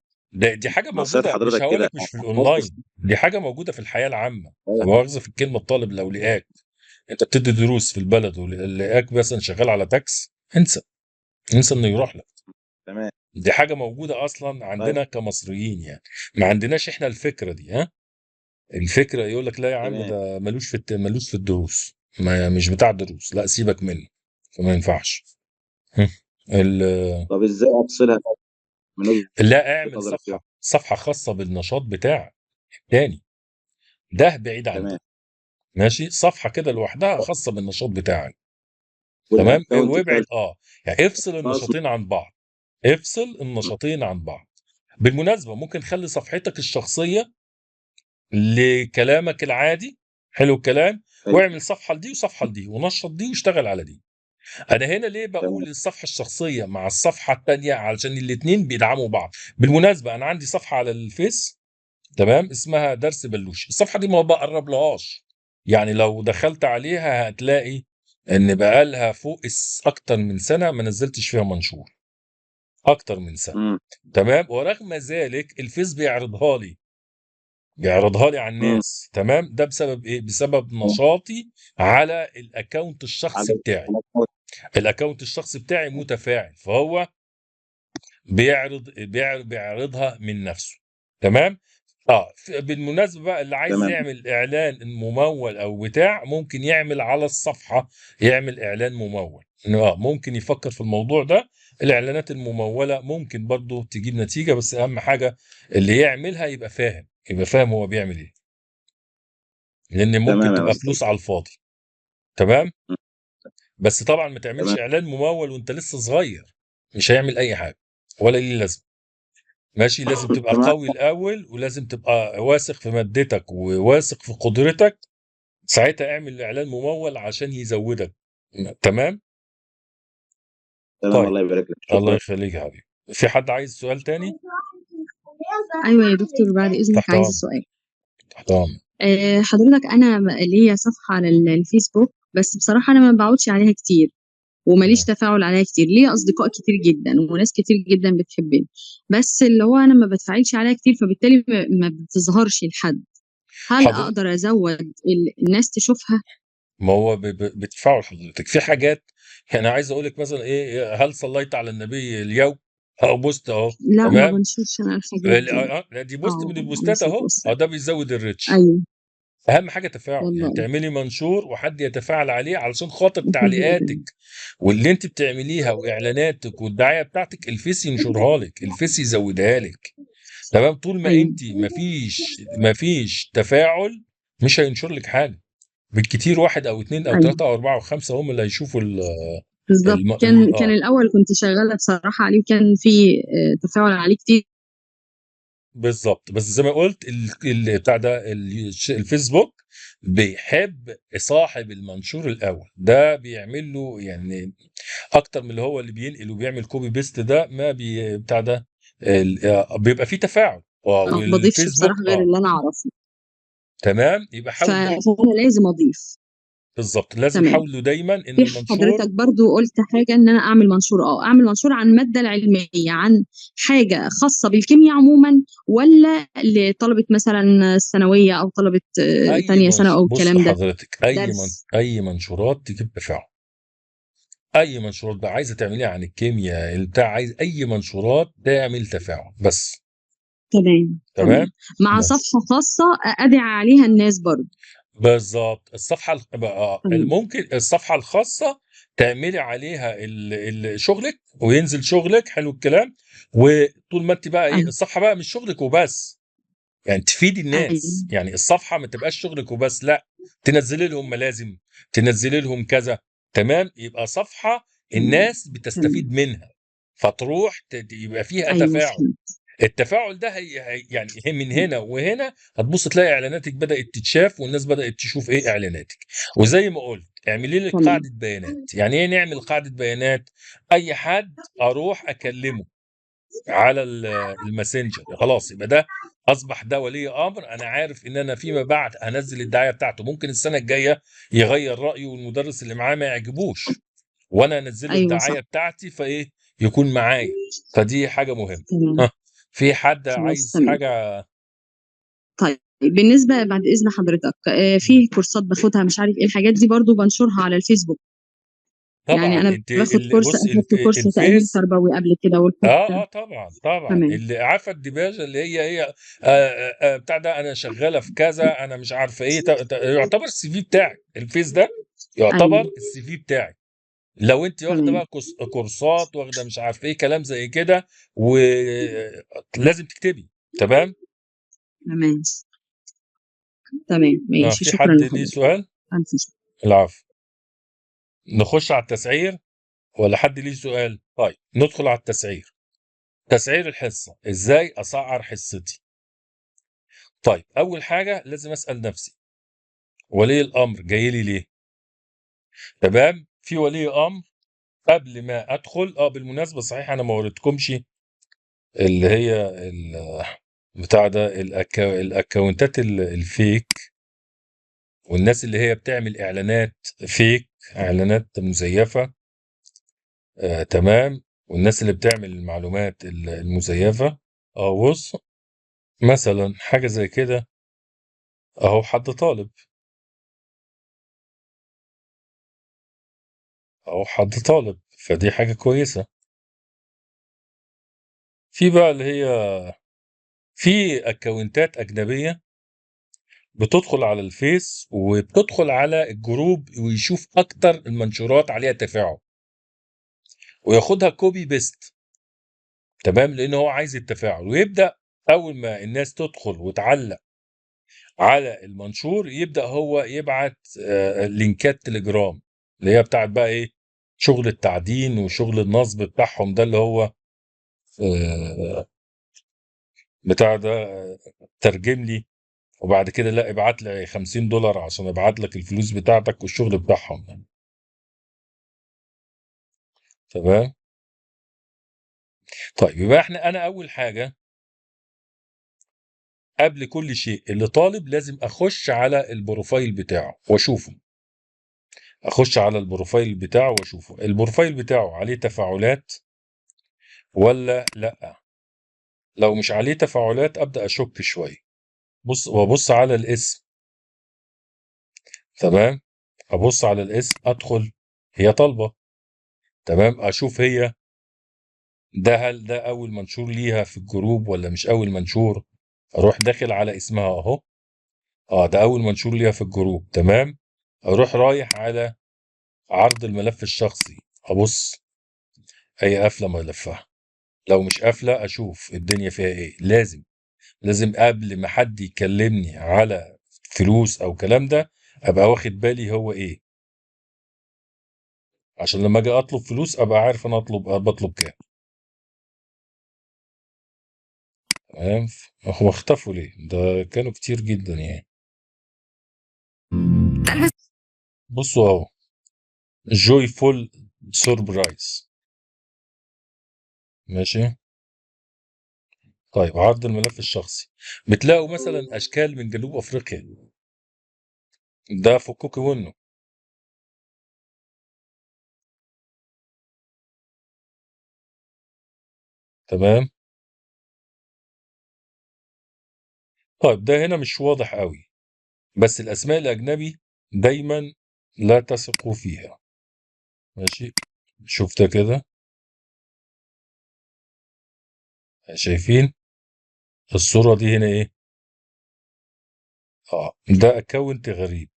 S1: دي حاجة
S5: نصيحة
S1: موجودة، مش
S5: حضرتك
S1: هقول
S5: كده.
S1: لك مش في الاونلاين، دي حاجة موجودة في الحياة العامة. لا مؤاخذة في الكلمة، الطالب لو لقاك انت بتدي دروس في البلد ولقاك مثلا شغال على تاكس، انسى، انسى انه يروح لك.
S5: تمام.
S1: دي حاجة موجودة اصلا عندنا كمصريين يعني، ما عندناش احنا الفكرة دي. ها، الفكرة يقول لك لا يا عم، ده ملوش في ملوش في الدروس، ما مش بتاع دروس، لا سيبك منه، فما ينفعش.
S5: طب ازاي افصلها من وجهة
S1: لا، اعمل
S5: نظرك
S1: صفحة، صفحة خاصة بالنشاط بتاعك تاني، ده بعيد عن ده. ماشي، صفحة كده لوحدها خاصة بالنشاط بتاعك. تمام، وابعد. يعني افصل النشاطين عن بعض، افصل النشاطين عن بعض. بالمناسبة ممكن خلي صفحتك الشخصية لكلامك العادي، حلو الكلام، واعمل صفحة لدي وصفحة لدي، ونشط دي واشتغل على دي. انا هنا ليه بقول الصفحة الشخصية مع الصفحة الثانية؟ علشان الاثنين بيدعموا بعض. بالمناسبة انا عندي صفحة على الفيس، تمام، اسمها درس بلوش. الصفحة دي ما بقرب لهاش، يعني لو دخلت عليها هتلاقي ان بقالها فوق اكتر من سنة ما نزلتش فيها منشور، اكتر من سنة. تمام، ورغم ذلك الفيس بيعرضها لي، بيعرضها لي على الناس. تمام، ده بسبب ايه؟ بسبب نشاطي على ال account الشخصي بتاعي. ال account الشخصي بتاعي متفاعل، فهو بيعرضها من نفسه. تمام. بالمناسبة بقى اللي عايز يعمل اعلان ممول او بتاع، ممكن يعمل على الصفحة، يعمل اعلان ممول. ممكن يفكر في الموضوع ده. الاعلانات الممولة ممكن برضو تجيب نتيجة، بس اهم حاجة اللي يعملها يبقى فاهم، يبقى فاهم هو بيعمل ايه، لان ممكن تبقى فلوس على الفاضي. تمام. بس طبعا ما تعملش اعلان ممول وانت لسه صغير، مش هيعمل اي حاجة ولا ليه لازمه. ماشي، لازم تبقى قوي الاول، ولازم تبقى واثق في مادتك وواثق في قدرتك، ساعتها اعمل اعلان ممول عشان يزودك. تمام.
S5: تمام.
S1: طيب.
S5: الله يبارك لك. شكرا.
S1: الله يخليك يا حبيبي. في حد عايز سؤال تاني؟
S2: ايوه يا دكتور، بعد اذنك عايزه سؤال.
S1: تحت امرك.
S2: حضرتك انا ليا صفحة على الفيسبوك، بس بصراحة انا ما بقعدش عليها كتير وماليش تفاعل عليها كتير. ليا اصدقاء كتير جدا وناس كتير جدا بتحبني، بس اللي هو انا ما بتفاعلش عليها كتير، فبالتالي ما بتظهرش لحد. هل اقدر ازود الناس تشوفها؟
S1: ما هو بتفاعل حضرتك في حاجات. يعني عايز اقول لك مثلا ايه، هل صليت على النبي اليوم؟ اهو post اهو.
S2: لا، ما بنشوفش انا الحاجات دي.
S1: دي post من البوستات اهو. ده بيزود ال reach.
S2: ايوه،
S1: اهم حاجة تفاعل، يعني تعملي منشور وحد يتفاعل عليه علشان خاطر تعليقاتك واللي انت بتعمليها واعلاناتك والدعايه بتاعتك، الفيس ينشرها لك، الفيس يزودها لك. تمام. طول ما انت مفيش تفاعل مش هينشر لك حاجة. بالكتير 1 أو 2 أو 3 أو 4 أو 5 هم اللي هيشوفوا.
S2: بالظبط. كان الاول كنت شغالة بصراحة عليه، وكان في تفاعل عليه كتير.
S1: بالظبط. بس زي ما قلت بتاع ده الفيسبوك بيحب صاحب المنشور الاول، ده بيعمل له يعني اكتر من اللي هو اللي بينقل وبيعمل copy paste. ده ما بي بتاع ده بيبقى فيه تفاعل.
S2: ما بضيفش بصراحة غير اللي انا اعرفه.
S1: تمام، يبقى حاول.
S2: فانا لازم اضيف.
S1: بالظبط، لازم
S2: تمام.
S1: حاولوا دايما ان
S2: في
S1: المنشور.
S2: حضرتك برضو قلت حاجة ان انا اعمل منشور، اعمل منشور عن المادة العلمية، عن حاجة خاصة بالكيمياء عموما، ولا لطلبة مثلا الثانوية او طلبة
S1: اي
S2: تانية سنة او
S1: بص
S2: الكلام ده؟
S1: حضرتك، اي
S2: درس.
S1: اي منشورات تجيب تفاعل، اي منشورات بقى عايزه تعمليها عن الكيمياء البتاع، عايز اي منشورات تعمل تفاعل بس.
S2: تمام
S1: تمام.
S2: تمام. مع
S1: بس
S2: صفحة خاصة ادعي عليها الناس برضو.
S1: بالظبط، الصفحة
S2: تمام.
S1: ممكن الصفحة الخاصة تعملي عليها شغلك وينزل شغلك، حلو الكلام. وطول ما انت بقى ايه،
S2: ايوه
S1: الصفحة بقى مش شغلك وبس، يعني تفيدي الناس،
S2: ايوه
S1: يعني الصفحة ما تبقاش شغلك وبس، لا، تنزلي لهم ملازم، تنزلي لهم كذا، تمام؟ يبقى صفحة
S2: تمام
S1: الناس
S2: تمام.
S1: بتستفيد منها، فتروح يبقى فيها
S2: ايوه
S1: تفاعل.
S2: فهمت.
S1: التفاعل ده هي يعني من هنا وهنا هتبص تلاقي اعلاناتك بدأت تتشاف، والناس بدأت تشوف ايه اعلاناتك. وزي ما قلت، اعملي لك
S2: تمام.
S1: قاعدة بيانات. يعني ايه نعمل قاعدة بيانات؟ اي حد اروح اكلمه على الماسنجر، خلاص يبقى ده اصبح ده ولي امر، انا عارف ان انا فيما بعد هنزل الدعاية بتاعته، ممكن السنة الجاية يغير رايه والمدرس اللي معاه ما يعجبوش، وانا انزل له
S2: ايوه
S1: الدعاية
S2: صح.
S1: بتاعتي فايه يكون معايا. فدي حاجة مهمة.
S2: تمام.
S1: ها، في حد
S2: خلاص
S1: عايز
S2: تمام.
S1: حاجة؟
S2: طيب بالنسبة بعد اذن حضرتك، في كورسات باخدها مش عارف ايه الحاجات دي، برضو بنشرها على الفيسبوك. يعني
S1: طبعا
S2: انا
S1: انت
S2: باخد كورس،
S1: بص
S2: اخدت كورس تأهيل
S1: الفيس،
S2: تربوي قبل كده والكورس
S1: طبعا طبعا.
S2: تمام.
S1: اللي عارفه الدباجه اللي هي بتاع ده، انا شغالة في كذا، انا مش عارفه ايه، يعتبر ال CV بتاعك، الفيس ده يعتبر
S2: ايوه
S1: ال CV بتاعك. لو انت واخده
S2: تمام
S1: بقى كورسات، واخده مش عارفه ايه، كلام زي كده، ولازم تكتبي. تمام
S2: تمام تمام ماشي.
S1: في
S2: شكرا
S1: حد ليه
S2: لحضرتك.
S1: سؤال؟
S2: الف شكر.
S1: العفو. نخش على التسعير ولا حد ليه سؤال؟ طيب ندخل على التسعير. تسعير الحصة، ازاي اسعر حصتي؟ طيب اول حاجة لازم اسأل نفسي، ولي الامر جاي لي ليه؟ تمام. في ولي امر قبل ما ادخل، بالمناسبة صحيح انا ما وريتكمش اللي هي بتاع ده، الاكونتات ال fake، والناس اللي هي بتعمل اعلانات fake، اعلانات مزيفة، تمام، والناس اللي بتعمل المعلومات المزيفة. بص مثلا حاجة زي كده، اهو حد طالب، اهو حد طالب، فدي حاجة كويسة. في بقى اللي هي في اكونتات أجنبية بتدخل على الفيس وبتدخل على الجروب ويشوف أكتر المنشورات عليها تفاعل وياخدها copy paste، تمام، لأن هو عايز التفاعل. ويبدأ أول ما الناس تدخل وتعلق على المنشور يبدأ هو يبعت لينكات تليجرام اللي هي بتاعت بقى إيه، شغل التعدين وشغل النصب بتاعهم ده، اللي هو بتاع ده، ترجم لي وبعد كده لا ابعت لي $50 عشان ابعت لك الفلوس بتاعتك والشغل بتاعهم ده. تمام. طيب يبقى انا اول حاجة قبل كل شيء اللي طالب لازم اخش على ال profile بتاعه واشوفه، اخش على ال profile بتاعه واشوفه ال profile بتاعه عليه تفاعلات ولا لا. لو مش عليه تفاعلات ابدا اشك شوية. بص وابص على الاسم، تمام، ابص على الاسم، ادخل هي طالبه، تمام، اشوف هي ده هل ده اول منشور ليها في الجروب ولا مش اول منشور. اروح داخل على اسمها اهو، ده اول منشور ليها في الجروب، تمام. اروح رايح على عرض الملف الشخصي، ابص هي قافله ملفها، لو مش قافله اشوف الدنيا فيها ايه. لازم قبل ما حد يكلمني على فلوس او كلام ده ابقى واخد بالي هو ايه، عشان لما اجي اطلب فلوس ابقى عارف انا بطلب كام. تمام. هو اختفوا ليه؟ ده كانوا كتير جدا يعني. بصوا اهو، joyful surprise، ماشي. طيب عرض الملف الشخصي، بتلاقوا مثلا اشكال من جنوب افريقيا، ده فكوكي منه. تمام. طيب ده هنا مش واضح قوي، بس الاسماء الاجنبي دايما لا تثقوا فيها. ماشي، شوف ده كده، شايفين الصورة دي هنا ايه؟ ده account غريب،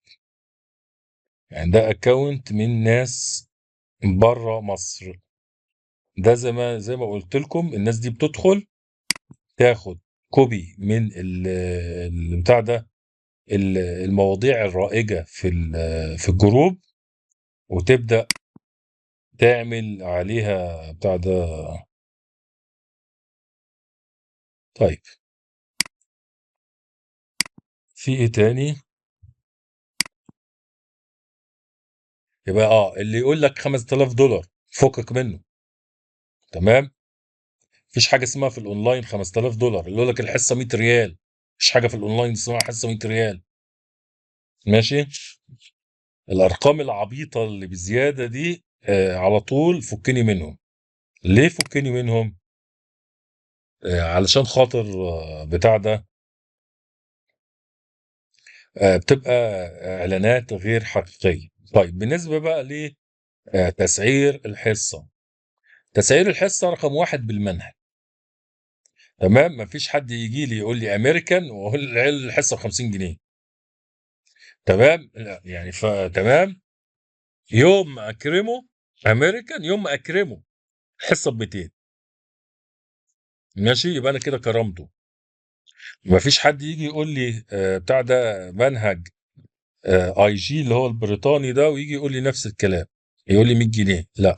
S1: يعني ده account من ناس بره مصر. ده زي ما قلت لكم الناس دي بتدخل تاخد copy من البتاع ده، المواضيع الرائجة في ال group، وتبدأ تعمل عليها بتاع ده. طيب في ايه تاني؟ يبقى اللي يقول لك $5000 فكك منه. تمام، مفيش حاجة اسمها في الاونلاين $5000. اللي يقول لك الحصة 100 ريال، مفيش حاجة في الاونلاين اسمها حصة 100 ريال. ماشي، الارقام العبيطه اللي بزيادة دي على طول فكني منهم. ليه فكني منهم؟ علشان خاطر بتاع ده، بتبقى اعلانات غير حقيقية. طيب بالنسبة بقى لتسعير الحصة، تسعير الحصة رقم 1 بالمنهج. تمام، مفيش حد يجي لي يقول لي امريكان واقول الحصة ب 50 جنيه. تمام، لا يعني فتمام، يوم ما اكرمه امريكان، يوم ما اكرمه الحصة ب 200. ماشي، يبقى انا كده كرمته. مفيش حد يجي يقول لي بتاع ده منهج IG اللي هو البريطاني ده، ويجي يقول لي نفس الكلام، يقول لي 100 جنيه. لا،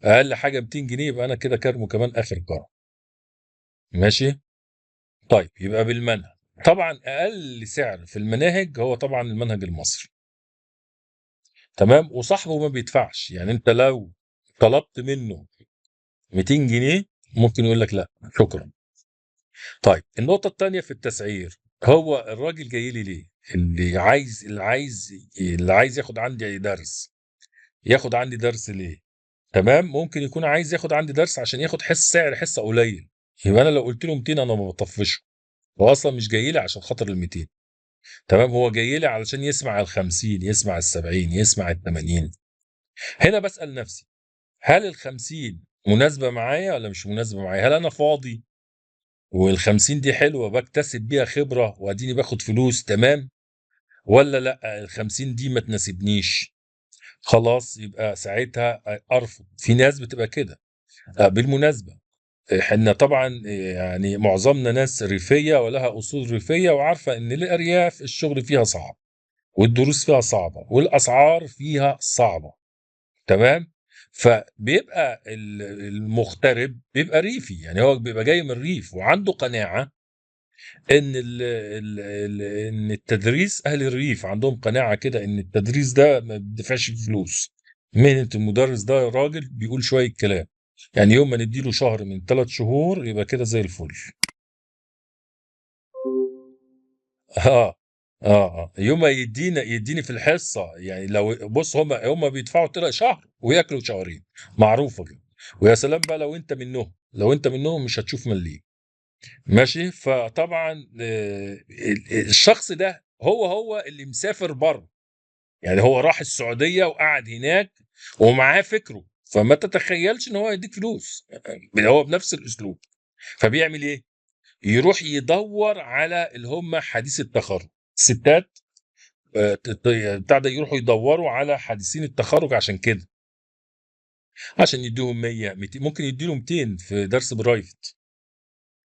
S1: اقل حاجة 200 جنيه، يبقى انا كده كرمه كمان اخر كرم. ماشي، طيب يبقى بالمنهج. طبعا اقل سعر في المناهج هو طبعا المنهج المصري. تمام، وصاحبه ما بيدفعش، يعني انت لو طلبت منه 200 جنيه ممكن يقول لك لا شكرا. طيب النقطة الثانية في التسعير، هو الراجل جاي لي ليه؟ اللي عايز ياخد عندي درس، ياخد عندي درس ليه؟ تمام، ممكن يكون عايز ياخد عندي درس عشان ياخد سعر حصة قليل. يبقى انا لو قلت له 200 انا ما بطفشه، هو اصلا مش جاي لي عشان خاطر ال 200. تمام، هو جاي لي علشان يسمع ال 50، يسمع ال 70، يسمع ال 80. هنا بسأل نفسي، هل ال 50 مناسبة معايا ولا مش مناسبة معايا؟ هل انا فاضي وال 50 دي حلوة بكتسب بيها خبرة واديني باخد فلوس، تمام، ولا لا ال 50 دي ما تناسبنيش؟ خلاص يبقى ساعتها ارفض. في ناس بتبقى كده. بالمناسبة احنا طبعا يعني معظمنا ناس ريفية ولها اصول ريفية، وعارفة ان الارياف الشغل فيها صعب والدروس فيها صعبة والاسعار فيها صعبة. تمام، فبيبقى المغترب بيبقى ريفي، يعني هو بيبقى جاي من الريف وعنده قناعة ان ان التدريس، اهل الريف عندهم قناعة كده ان التدريس ده ما بيدفعش فلوس. مهنة المدرس ده راجل بيقول شوية كلام، يعني يوم ما نديله شهر من 3 شهور يبقى كده زي الفل. يوم ما يديني في الحصة، يعني لو بص هم بيدفعوا 3 شهر وياكلوا شهرين، معروفة كده. ويا سلام بقى لو انت منهم، لو انت منهم مش هتشوف مليم. ماشي، فطبعا الشخص ده هو اللي مسافر بره، يعني هو راح السعودية وقعد هناك ومعاه فكرة، فما تتخيلش ان هو يديك فلوس، هو بنفس الاسلوب. فبيعمل ايه؟ يروح يدور على اللي هم حديث التخرج، الستات بتاع ده، يروحوا يدوروا على حديثين التخرج عشان كده، عشان يديهم 100 200، ممكن يديله 200 في درس private.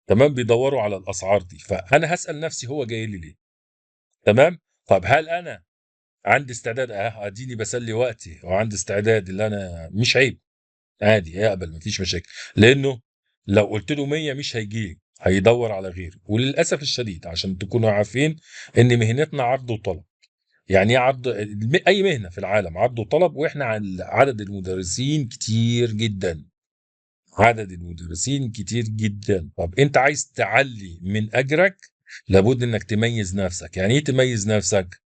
S1: تمام، بيدوروا على الاسعار دي. فانا هسال نفسي هو جاي لي ليه؟ تمام، طب هل انا عندي استعداد؟ اديني بسلي وقتي وعندي استعداد، اللي انا مش عيب، عادي يقبل، مفيش مشاكل، لانه لو قلت له 100 مش هيجي، هيدور على غيره. وللاسف الشديد عشان تكونوا عارفين ان مهنتنا عرض وطلب. يعني ايه عرض؟ اي مهنة في العالم عرض وطلب، واحنا عدد المدرسين كتير جدا، عدد المدرسين كتير جدا. طب انت عايز تعلي من اجرك، لابد انك تميز نفسك. يعني ايه تميز نفسك؟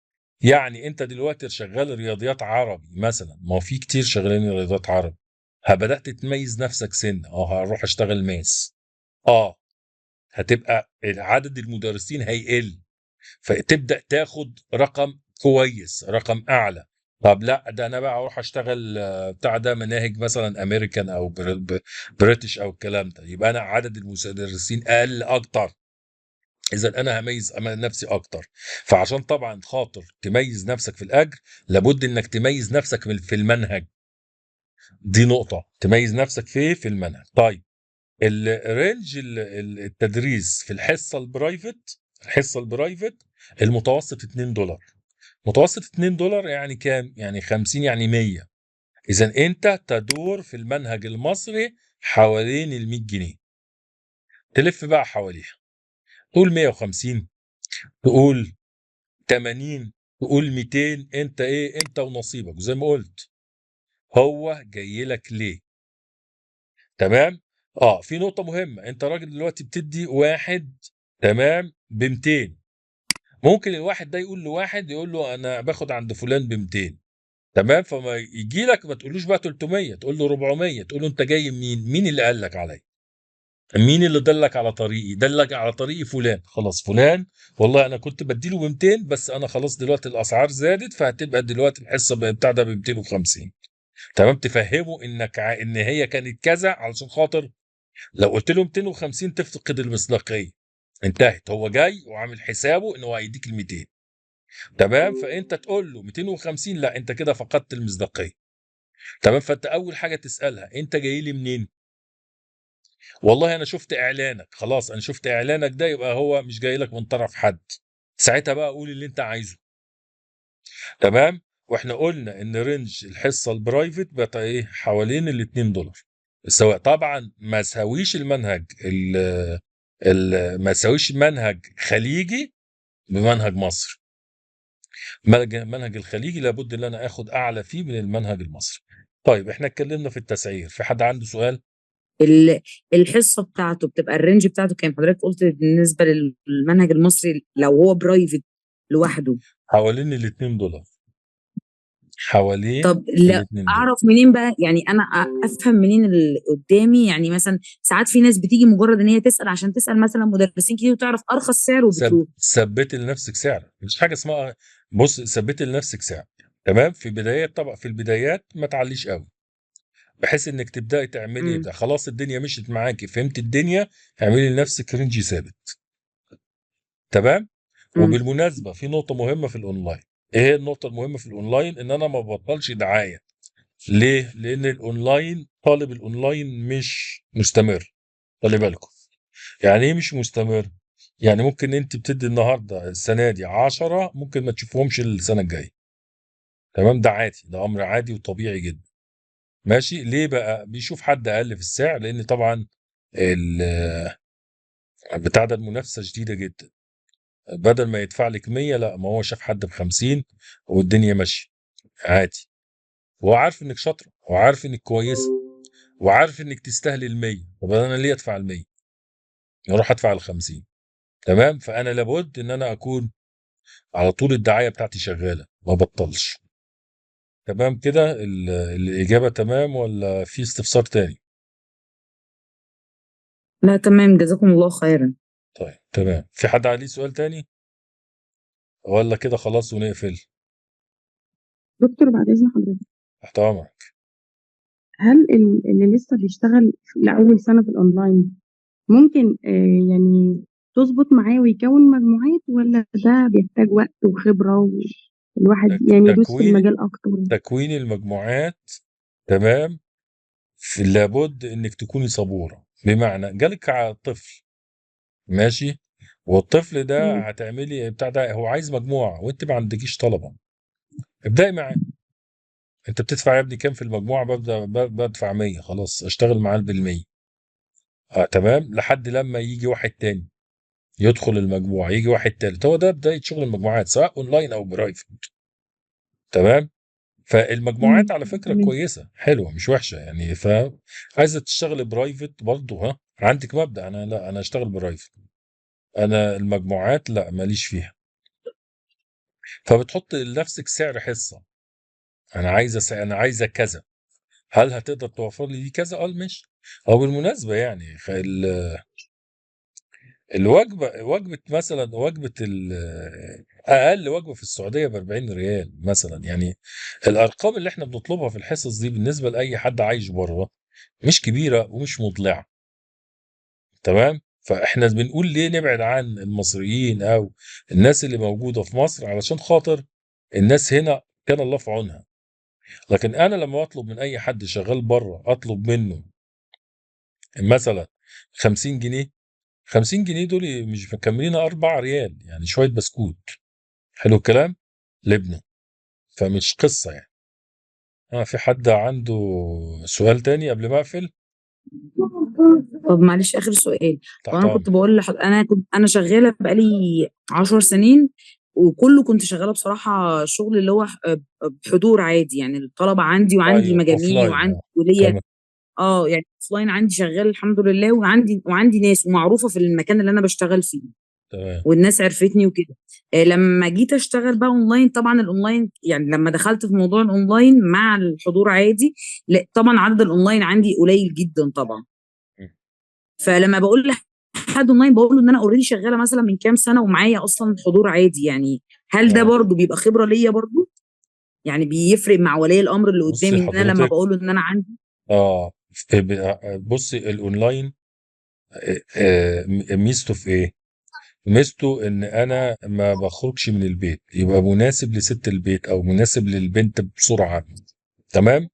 S1: يعني انت دلوقتي شغال رياضيات عربي مثلا، ما هو في كتير شغالين رياضيات عربي. بدات تميز نفسك سنة، هروح اشتغل math، هتبقى عدد المدرسين هيقل، فتبدا تاخد رقم كويس، رقم اعلى. طب لا ده انا بقى اروح اشتغل بتاع ده مناهج مثلا امريكان او British او الكلام ده، يبقى انا عدد المدرسين اقل اكتر، اذا انا هميز نفسي اكتر. فعشان طبعا خاطر تميز نفسك في الاجر لابد انك تميز نفسك في المنهج. دي نقطة، تميز نفسك في المنهج. طيب ال range التدريس في الحصة ال private، الحصة ال private المتوسط $2. متوسط $2 يعني كام؟ يعني 50، يعني 100. اذا انت تدور في المنهج المصري حوالين ال 100 جنيه، تلف بقى حواليها، تقول 150، تقول 80، تقول 200، انت ايه؟ انت ونصيبك. وزي ما قلت هو جاي لك ليه. تمام؟ في نقطة مهمة، انت راجل دلوقتي بتدي واحد، تمام، ب 200، ممكن الواحد ده يقول لواحد، يقول له انا باخد عند فلان ب 200، تمام؟ فما يجي لك ما تقولوش بقى 300، تقول له 400، تقول له انت جاي منين؟ مين اللي قال لك عليا؟ مين اللي دلك على طريقي؟ دلك على طريقي فلان. خلاص فلان والله انا كنت بديله ب 200، بس انا خلاص دلوقتي الاسعار زادت، فهتبقى دلوقتي الحصة بتاع ده ب 250. تمام؟ تفهمه انك ان هي كانت كذا، علشان خاطر لو قلت له 250 تفقد المصداقية، انتهت. هو جاي وعامل حسابه ان هو هيديك ال 200، تمام؟ فانت تقول له 250، لا انت كده فقدت المصداقية. تمام؟ فانت اول حاجة تسالها انت جاي لي منين؟ والله انا شفت اعلانك. خلاص انا شفت اعلانك ده، يبقى هو مش جاي لك من طرف حد. ساعتها بقى قول اللي انت عايزه. تمام؟ واحنا قلنا ان range الحصة ال private بقى ايه؟ حوالين ال $2. سواء طبعا ما ساويش المنهج ما ساويش منهج خليجي بمنهج مصر. منهج الخليجي لابد ان انا اخد اعلى فيه من المنهج المصري. طيب احنا اتكلمنا في التسعير، في حد عنده سؤال؟
S3: الحصة بتاعته بتبقى ال range بتاعته كام؟ حضرتك قلت بالنسبة للمنهج المصري لو هو private لوحده
S1: حوالين ال $2. حوالين.
S3: طب لا اعرف منين بقى؟ يعني انا افهم منين اللي قدامي؟ يعني مثلا ساعات في ناس بتيجي مجرد ان هي تسال عشان تسال مثلا مدرسين كتير وتعرف ارخص سعر وبتروح.
S1: ثبتي لنفسك سعر، مش حاجة اسمها بص، ثبتي لنفسك سعر. تمام؟ في بدايات، طبعا في البدايات ما تعليش قوي، بحيث انك تبداي تعملي بتاع. خلاص الدنيا مشيت معاكي، فهمت الدنيا، اعملي لنفسك range ثابت. تمام؟ وبالمناسبة في نقطة مهمة في الاونلاين. ايه هي النقطة المهمة في الاونلاين؟ ان انا ما ببطلش دعاية. ليه؟ لان الاونلاين، طالب الاونلاين مش مستمر. خلي بالكم. يعني ايه مش مستمر؟ يعني ممكن انت بتدي النهارده السنة دي 10، ممكن ما تشوفهمش السنة الجاية. تمام؟ ده عادي، ده امر عادي وطبيعي جدا. ماشي؟ ليه بقى؟ بيشوف حد اقل في السعر، لان طبعا بتاع ده المنافسة شديدة جدا. بدل ما يدفع لك 100، لا ما هو شاف حد ب 50 والدنيا ماشية عادي. هو عارف انك شاطرة، وعارف انك كويسة، وعارف انك تستاهلي ال 100، طب انا ليه ادفع ال 100؟ اروح ادفع ال 50. تمام؟ فانا لابد ان انا اكون على طول الدعاية بتاعتي شغالة، ما بطلش. تمام كده؟ الاجابة تمام ولا في استفسار تاني؟
S3: لا تمام، جزاكم الله خيرا.
S1: طيب تمام. في حد عليه سؤال تاني ولا كده خلاص ونقفل؟
S2: دكتور بعد اذن حضرتك.
S1: تحت امرك.
S2: هل اللي لسه بيشتغل لاول سنة في الاونلاين ممكن يعني تظبط معاه ويكون مجموعات، ولا ده بيحتاج وقت وخبره والواحد يعني يدوس في المجال اكتر؟
S1: تكوين المجموعات، تمام، لابد انك تكوني صبوره. بمعنى جالك على طفل، ماشي، والطفل ده هتعملي بتاع ده، هو عايز مجموعة وانت ما عندكيش طلبه، ابدأي معاه. انت بتدفع يا ابني كام في المجموعة؟ ببدا بدفع 100، خلاص اشتغل معاه بال100. تمام، لحد لما يجي واحد تاني يدخل المجموعة، يجي واحد تالت. هو ده بداية شغل المجموعات سواء اونلاين او private. تمام؟ فالمجموعات على فكرة كويسة حلوة مش وحشة يعني. فعايزه تشتغل private برضه، ها عندك مبدا انا لا انا اشتغل private، انا المجموعات لا ماليش فيها. فبتحط لنفسك سعر حصة، انا عايزه انا عايزه كذا، هل هتقدر توفر لي دي كذا؟ قال ماشي. او بالمناسبة يعني الوجبة، وجبة مثلا، وجبة اقل وجبة في السعودية ب 40 ريال مثلا. يعني الارقام اللي احنا بنطلبها في الحصص دي بالنسبة لاي حد عايش بره مش كبيرة ومش مضلعه. تمام؟ فاحنا بنقول ليه نبعد عن المصريين او الناس اللي موجودة في مصر، علشان خاطر الناس هنا كان الله في عونها. لكن انا لما اطلب من اي حد شغال بره، اطلب منه مثلا 50 جنيه، 50 جنيه دول مش مكملين 4 ريال، يعني شوية بسكوت. حلو الكلام لابنه، فمش قصة يعني. في حد عنده سؤال تاني قبل ما اقفل؟
S3: طب معلش اخر سؤال.
S1: تحت
S3: وانا كنت
S1: امرك.
S3: بقول انا كنت انا شغالة بقالي 10 سنين، وكله كنت شغالة بصراحة شغل اللي هو بحضور عادي، يعني الطلبة عندي وعندي
S1: ايوه
S3: مجاميعي
S1: offline.
S3: وعندي وليا
S1: تمام.
S3: يعني offline عندي شغال الحمد لله، وعندي ناس ومعروفة في المكان اللي انا بشتغل فيه.
S1: تمام.
S3: والناس عرفتني وكده. لما جيت اشتغل بقى اونلاين، طبعا الاونلاين يعني لما دخلت في موضوع الاونلاين مع الحضور عادي، لا طبعا عدد الاونلاين عندي قليل جدا طبعا. فلما بقول لحد اونلاين بقول له ان انا already شغالة مثلا من كام سنة ومعايا اصلا حضور عادي، يعني هل ده برضو بيبقى خبره ليا برضو؟ يعني بيفرق مع ولي الامر اللي
S1: بصي
S3: قدامي ان انا لما
S1: حضرتك،
S3: بقول له ان انا عندي
S1: بصي الاونلاين ميزته في ايه؟ ميزته ان انا ما بخرجش من البيت، يبقى مناسب لست البيت او مناسب للبنت بسرعة. تمام؟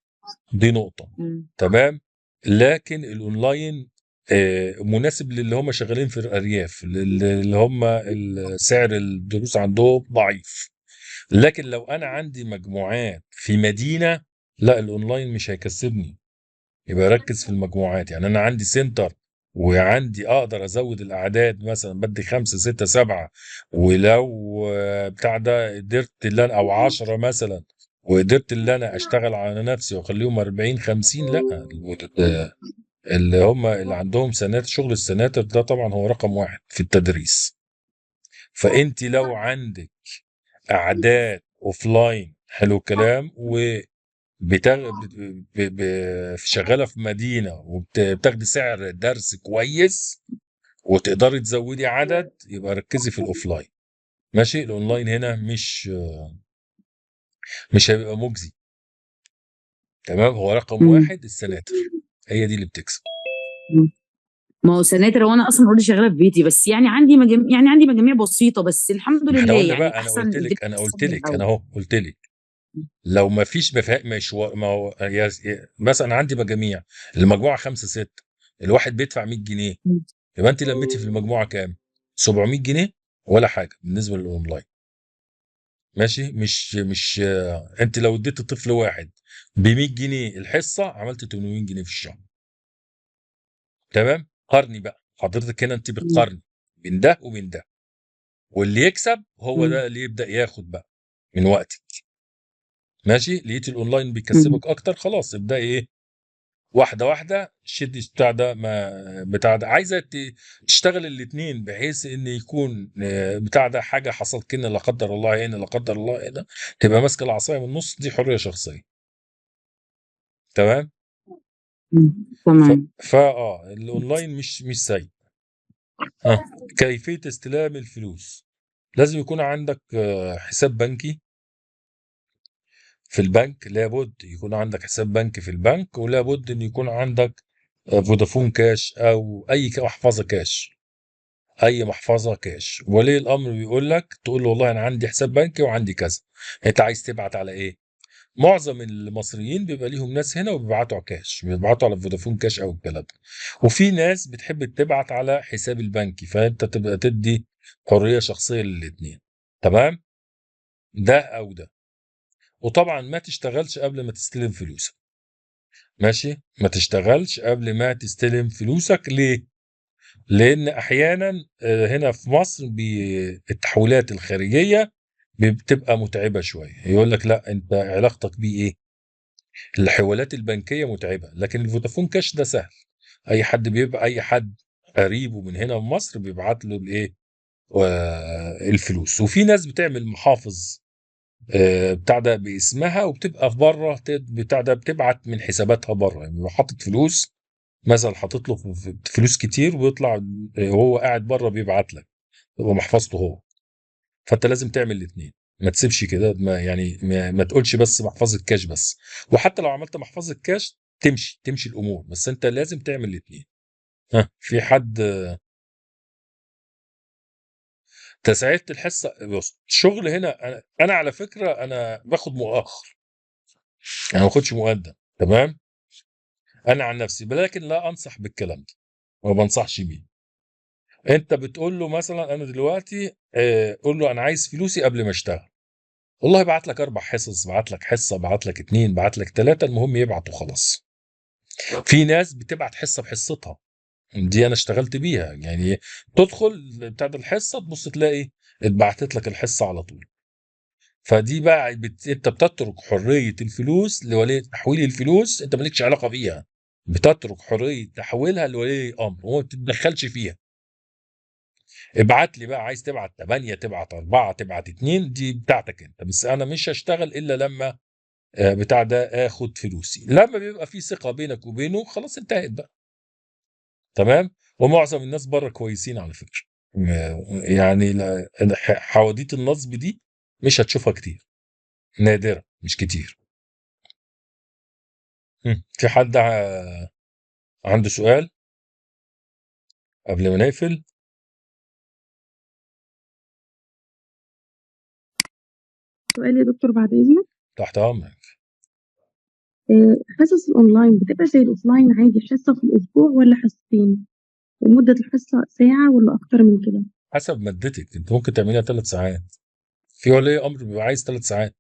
S1: دي نقطة. تمام؟ لكن الاونلاين مناسب للي هم شغالين في الارياف، اللي هم سعر الدروس عندهم ضعيف. لكن لو انا عندي مجموعات في مدينة، لا الاونلاين مش هيكسبني. يبقى ركز في المجموعات. يعني انا عندي center وعندي اقدر ازود الاعداد، مثلا بدي 5 6 7، ولو بتاع ده قدرت اللي انا، او 10 مثلا، وقدرت اللي انا اشتغل على نفسي واخليهم 40 50، لا اللي هم اللي عندهم سناتر، شغل السناتر ده طبعا هو رقم 1 في التدريس. فانت لو عندك اعداد offline، حلو الكلام، و شغالة في مدينة وبتاخدي سعر درس كويس وتقدري تزودي عدد، يبقى ركزي في ال offline. ماشي؟ الاونلاين هنا مش هيبقى مجزي. تمام؟ هو رقم 1 السناتر، هي دي اللي بتكسب.
S3: ما هو سناتر، وانا اصلا already شغالة في بيتي، بس يعني عندي يعني عندي مجاميع بسيطة، بس الحمد
S1: ما احنا
S3: لله
S1: قلنا
S3: يعني
S1: بقى، انا
S3: احسن
S1: قلت لك، انا قلت لك، انا اهو قلت لك لو ما فيش مش ما هو مثلا عندي مجاميع، المجموعة 5 6، الواحد بيدفع 100 جنيه، يبقى انت لميتي في المجموعة كام؟ 700 جنيه ولا حاجة بالنسبة للاونلاين. ماشي؟ مش انت لو اديت طفل واحد ب 100 جنيه الحصة، عملت 800 جنيه في الشهر. تمام؟ قارني بقى حضرتك هنا، انت بتقارني بين ده وبين ده، واللي يكسب هو ده اللي يبدا ياخد بقى من وقتك. ماشي؟ لقيت الاونلاين بيكسبك اكتر، خلاص ابداي ايه، واحدة واحدة، شدي بتاع ده، ما بتاع ده. عايزه تشتغل الاثنين بحيث ان يكون بتاع ده حاجة حصلت كده لا قدر الله هنا لا قدر الله هنا، تبقى ماسكه العصاية من النص، دي حرية شخصية. تمام؟
S3: تمام.
S1: فا الاونلاين مش سيء. كيفية استلام الفلوس؟ لازم يكون عندك حساب بنكي في البنك، لابد يكون عندك حساب بنكي في البنك، ولابد ان يكون عندك فودافون كاش او اي محفظة كاش، اي محفظة كاش. ولي الامر بيقول لك، تقول له والله انا عندي حساب بنكي وعندي كذا، انت عايز تبعت على ايه؟ معظم المصريين بيبقى ليهم ناس هنا وبيبعتوا على كاش، بيبعتوا على فودافون كاش او الكلام ده. وفي ناس بتحب تبعت على حساب البنكي، فانت تبقى تدي حرية شخصية للاثنين. تمام؟ ده او ده. وطبعا ما تشتغلش قبل ما تستلم فلوسك. ماشي؟ ما تشتغلش قبل ما تستلم فلوسك. ليه؟ لان احيانا هنا في مصر التحويلات الخارجية بتبقى متعبة شوية، يقول لك لا انت علاقتك بيه ايه؟ الحوالات البنكية متعبة، لكن الفودافون كاش ده سهل، اي حد بيبقى اي حد قريبه من هنا في مصر بيبعت له الايه الفلوس. وفي ناس بتعمل محافظ بتاع ده باسمها، وبتبقى في بره بتاع ده، بتبعت من حساباتها بره، يعني بيبقى حاطط فلوس مثلا، حاطط له فلوس كتير، ويطلع وهو قاعد بره بيبعت لك، تبقى محفظته هو. فانت لازم تعمل الاثنين، ما تسيبش كده، ما يعني ما تقولش بس محفظة كاش بس، وحتى لو عملت محفظة كاش تمشي الامور، بس انت لازم تعمل الاثنين. ها، في حد تسعيره الحصة؟ بص، الشغل هنا انا على فكرة انا باخد مؤخر، انا ما باخدش مقدم، تمام؟ انا عن نفسي، لكن لا انصح بالكلام ده، ما بنصحش بيه. انت بتقول له مثلا انا دلوقتي قول له انا عايز فلوسي قبل ما اشتغل، والله بعت لك 4 حصص، بعت لك حصة، بعت لك 2، بعت لك 3، المهم يبعت وخلاص. في ناس بتبعت حصة بحصتها، دي انا اشتغلت بيها، يعني تدخل بتاعت الحصة تبص تلاقي اتبعتت لك الحصة على طول. فدي بقى انت بتترك حرية الفلوس لولي تحويل الفلوس، انت مالكش علاقة بيها، بتترك حرية تحويلها لولي الامر وما بتتدخلش فيها. ابعت لي بقى، عايز تبعت 8، تبعت 4، تبعت 2، دي بتاعتك انت، بس انا مش هشتغل الا لما بتاع ده اخد فلوسي. لما بيبقى في ثقة بينك وبينه خلاص انتهت بقى، تمام؟ ومعظم الناس بره كويسين على فكرة، يعني حواديت النصب دي مش هتشوفها كتير، نادرة مش كتير. في حد عنده سؤال قبل ما نقفل؟
S2: سؤال يا دكتور بعد إذنك.
S1: تحت أمرك.
S2: حصص الأونلاين بتبقى زي ال offline عادي، حصة في الأسبوع ولا حصتين؟ ومدة الحصة ساعة ولا أكتر من كده؟
S1: حسب مادتك، أنت ممكن تعمليها 3 ساعات. في ولي أمر بيبقى عايز 3 ساعات،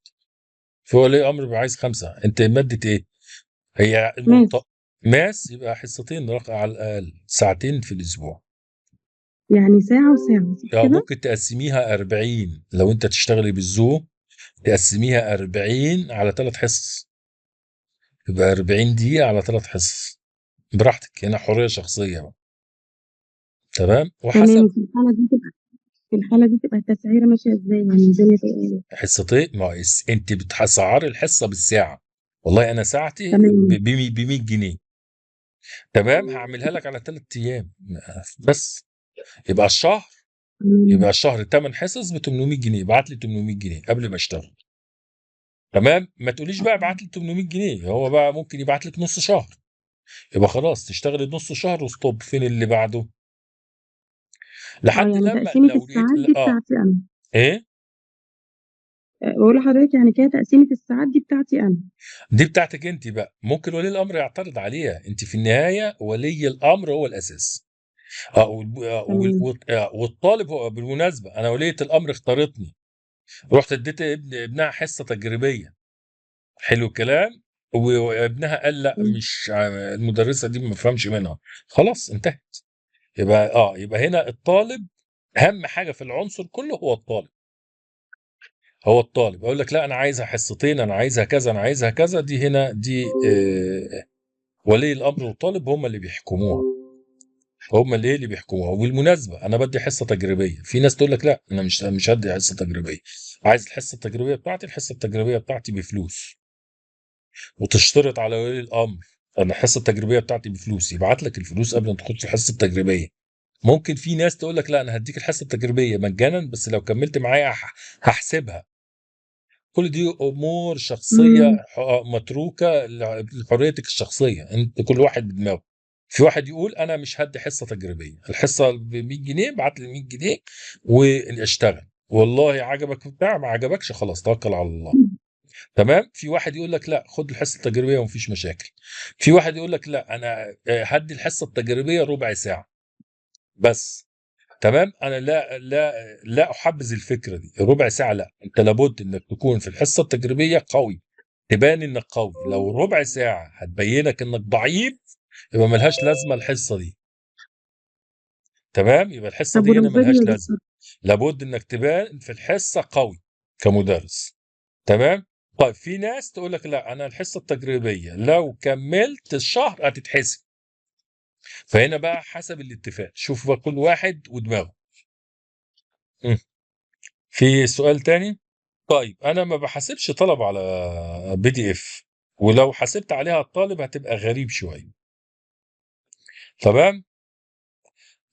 S1: في ولي أمر بيبقى عايز 5. أنت مادة إيه؟ هي
S2: math.
S1: math يبقى حصتين على الأقل، ساعتين في الأسبوع.
S2: يعني ساعة وساعة صح كده؟
S1: ممكن تقسميها 40 لو أنت تشتغلي بالزوم، تقسميها 40 على 3 حصص، يبقى 40 دقيقة على 3 حصص، براحتك، هنا حرية شخصية بقى. تمام؟ وحسب
S2: تمام. في الحالة دي تبقى التسعيرة ماشية ازاي؟ يعني الدنيا تبقى ايه؟
S1: حصتين، ما انت بتسعري الحصة بالساعة. والله أنا ساعتي ب 100 جنيه، تمام؟ هعملها لك على 3 أيام بس، يبقى الشهر، يبقى الشهر 8 حصص ب 800 جنيه، ابعت لي 800 جنيه قبل ما اشتغل، تمام؟ ما تقوليش بقى ابعت لي 800 جنيه، هو بقى ممكن يبعت لك نص شهر، يبقى خلاص تشتغلي نص شهر وستوب، فين اللي بعده؟ لحد
S2: يعني
S1: لما
S2: تقسيمة
S1: لو
S2: الساعات دي بتاعتي انا.
S1: ايه؟
S2: بقول لحضرتك يعني كده تقسيمة الساعات دي بتاعتي انا.
S1: دي بتاعتك انت بقى، ممكن ولي الامر يعترض عليها، انت في النهاية ولي الامر هو الاساس. والطالب هو بالمناسبة، انا ولية الامر اختارتني، رحت اديت ابنها حصة تجريبية، حلو الكلام، وابنها قال لا مش المدرسة دي ما بفهمش منها، خلاص انتهت. يبقى يبقى هنا الطالب اهم حاجة في العنصر كله هو الطالب. هو الطالب اقول لك لا انا عايزها حصتين، انا عايزها كذا، انا عايزها كذا، دي هنا دي ولي الامر والطالب هم اللي بيحكموها، هم اللي بيحكموها. وبالمناسبة انا بدي حصة تجريبية، في ناس تقول لك لا انا مش هدي حصة تجريبية، عايز الحصة التجريبية بتاعتي، الحصة التجريبية بتاعتي بفلوس، وتشترط على ولي الامر انا الحصة التجريبية بتاعتي بفلوس، يبعت لك الفلوس قبل ما تخش الحصة التجريبية. ممكن في ناس تقول لك لا انا هديك الحصة التجريبية مجانا، بس لو كملت معايا هحسبها. كل دي امور شخصية متروكة لحريتك الشخصية، انت كل واحد بدماغه. في واحد يقول انا مش هدي حصة تجريبية، الحصة ب 100 جنيه، بعت لي 100 جنيه واشتغل، والله عجبك بتاع، ما عجبكش خلاص توكل على الله، تمام. في واحد يقول لك لا خد الحصة التجريبية ومفيش مشاكل. في واحد يقول لك لا انا هدي الحصة التجريبية ربع ساعة بس، تمام. انا لا لا لا احبذ الفكرة دي، ربع ساعة لا، انت لابد انك تكون في الحصة التجريبية قوي، تبان انك قوي. لو ربع ساعة هتبينك انك ضعيف يبقى ملهاش لازمه الحصة دي، تمام. يبقى الحصة دي هنا ملهاش لازمه، لابد انك تبان في الحصة قوي كمدرس، تمام. طيب في ناس تقول لك لا انا الحصة التجريبية لو كملت الشهر هتتحسب، فهنا بقى حسب الاتفاق، شوف بقى كل واحد ودماغه. في سؤال تاني؟ طيب انا ما بحاسبش طلب على PDF، ولو حاسبت عليها الطالب هتبقى غريب شوية. تمام؟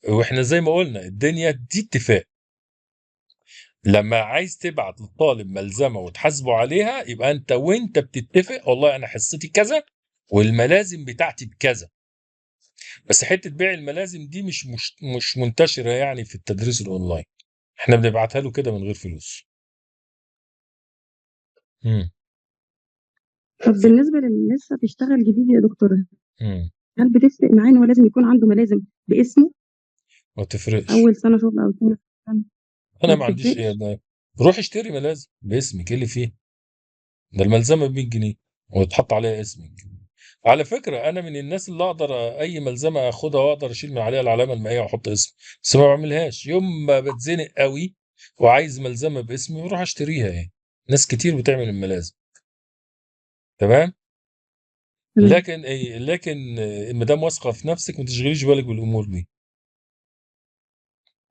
S1: واحنا زي ما قلنا الدنيا دي اتفاق. لما عايز تبعت للطالب ملزمة وتحاسبه عليها، يبقى انت وانت بتتفق والله انا حصتي كذا والملازم بتاعتي بكذا. بس حتة بيع الملازم دي مش منتشرة يعني في التدريس الاونلاين، احنا بنبعتها له كده من غير فلوس. امم
S2: طب بالنسبة للي لسه بيشتغل جديد يا دكتور،
S1: امم
S2: هل بتفرق معاه ان هو لازم يكون عنده ملازم باسمه؟
S1: ما تفرقش.
S2: اول سنة شغل او سنة
S1: انا
S2: ما
S1: ما عنديش
S2: بتفرقش؟
S1: ايه، روح اشتري ملازم باسمك، ايه اللي فيه؟ ده الملزمه ب 100 جنيه ويتحط عليها اسمك. على فكرة انا من الناس اللي اقدر اي ملزمة اخدها واقدر اشيل من عليها العلامة المائية واحط اسمي، بس ما بعملهاش. يوم ما بتزنق قوي وعايز ملزمة باسمي بروح اشتريها. يعني ناس كتير بتعمل الملازم. تمام؟
S2: تمام.
S1: لكن إيه، لكن ما دام واثقة في نفسك ما تشغليش بالك بالامور دي.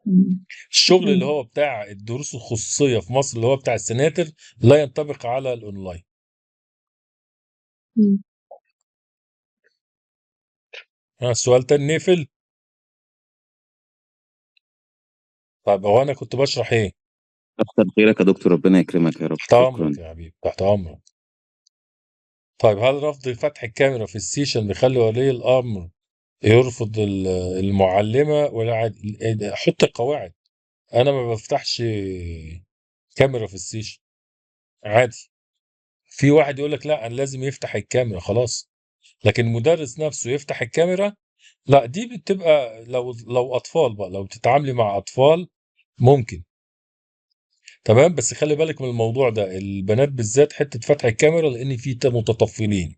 S2: تمام.
S1: الشغل اللي
S2: شكرا.
S1: هو بتاع الدروس الخصوصية في مصر اللي هو بتاع السناتر لا ينطبق على الاونلاين.
S2: مم.
S1: السؤال تاني نقفل. طيب هو انا كنت بشرح ايه؟
S6: كتر خيرك يا دكتور، ربنا يكرمك يا رب.
S1: تحت امرك
S6: شكرا.
S1: يا حبيبي، تحت امرك. طيب هل رفض فتح الكاميرا في ال session بيخلي ولي الامر يرفض المعلمة ولا عادي؟ حط القواعد. انا ما بفتحش كاميرا في ال session عادي. في واحد يقول لك لا انا لازم يفتح الكاميرا، خلاص. لكن المدرس نفسه يفتح الكاميرا لا، دي بتبقى لو اطفال بقى، لو بتتعاملي مع اطفال ممكن. تمام، بس خلي بالك من الموضوع ده، البنات بالذات حتة فتح الكاميرا، لان في متطفلين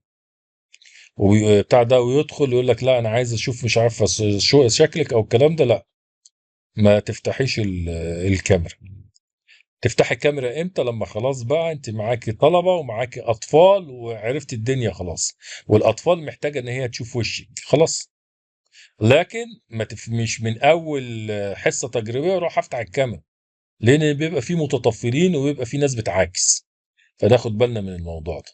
S1: وبتاع ده، ويدخل يقول لك لا انا عايز اشوف مش عارف شو شكلك او الكلام ده. لا، ما تفتحيش الكاميرا. تفتحي الكاميرا امتى؟ لما خلاص بقى انت معاكي طلبه ومعاكي اطفال وعرفتي الدنيا خلاص، والاطفال محتاجه ان هي تشوف وشك خلاص. لكن ما مش من اول حصة تجريبية اروح افتح الكاميرا، لان بيبقى في متطفلين وبيبقى في ناس بتعاكس، فناخد بالنا من الموضوع ده.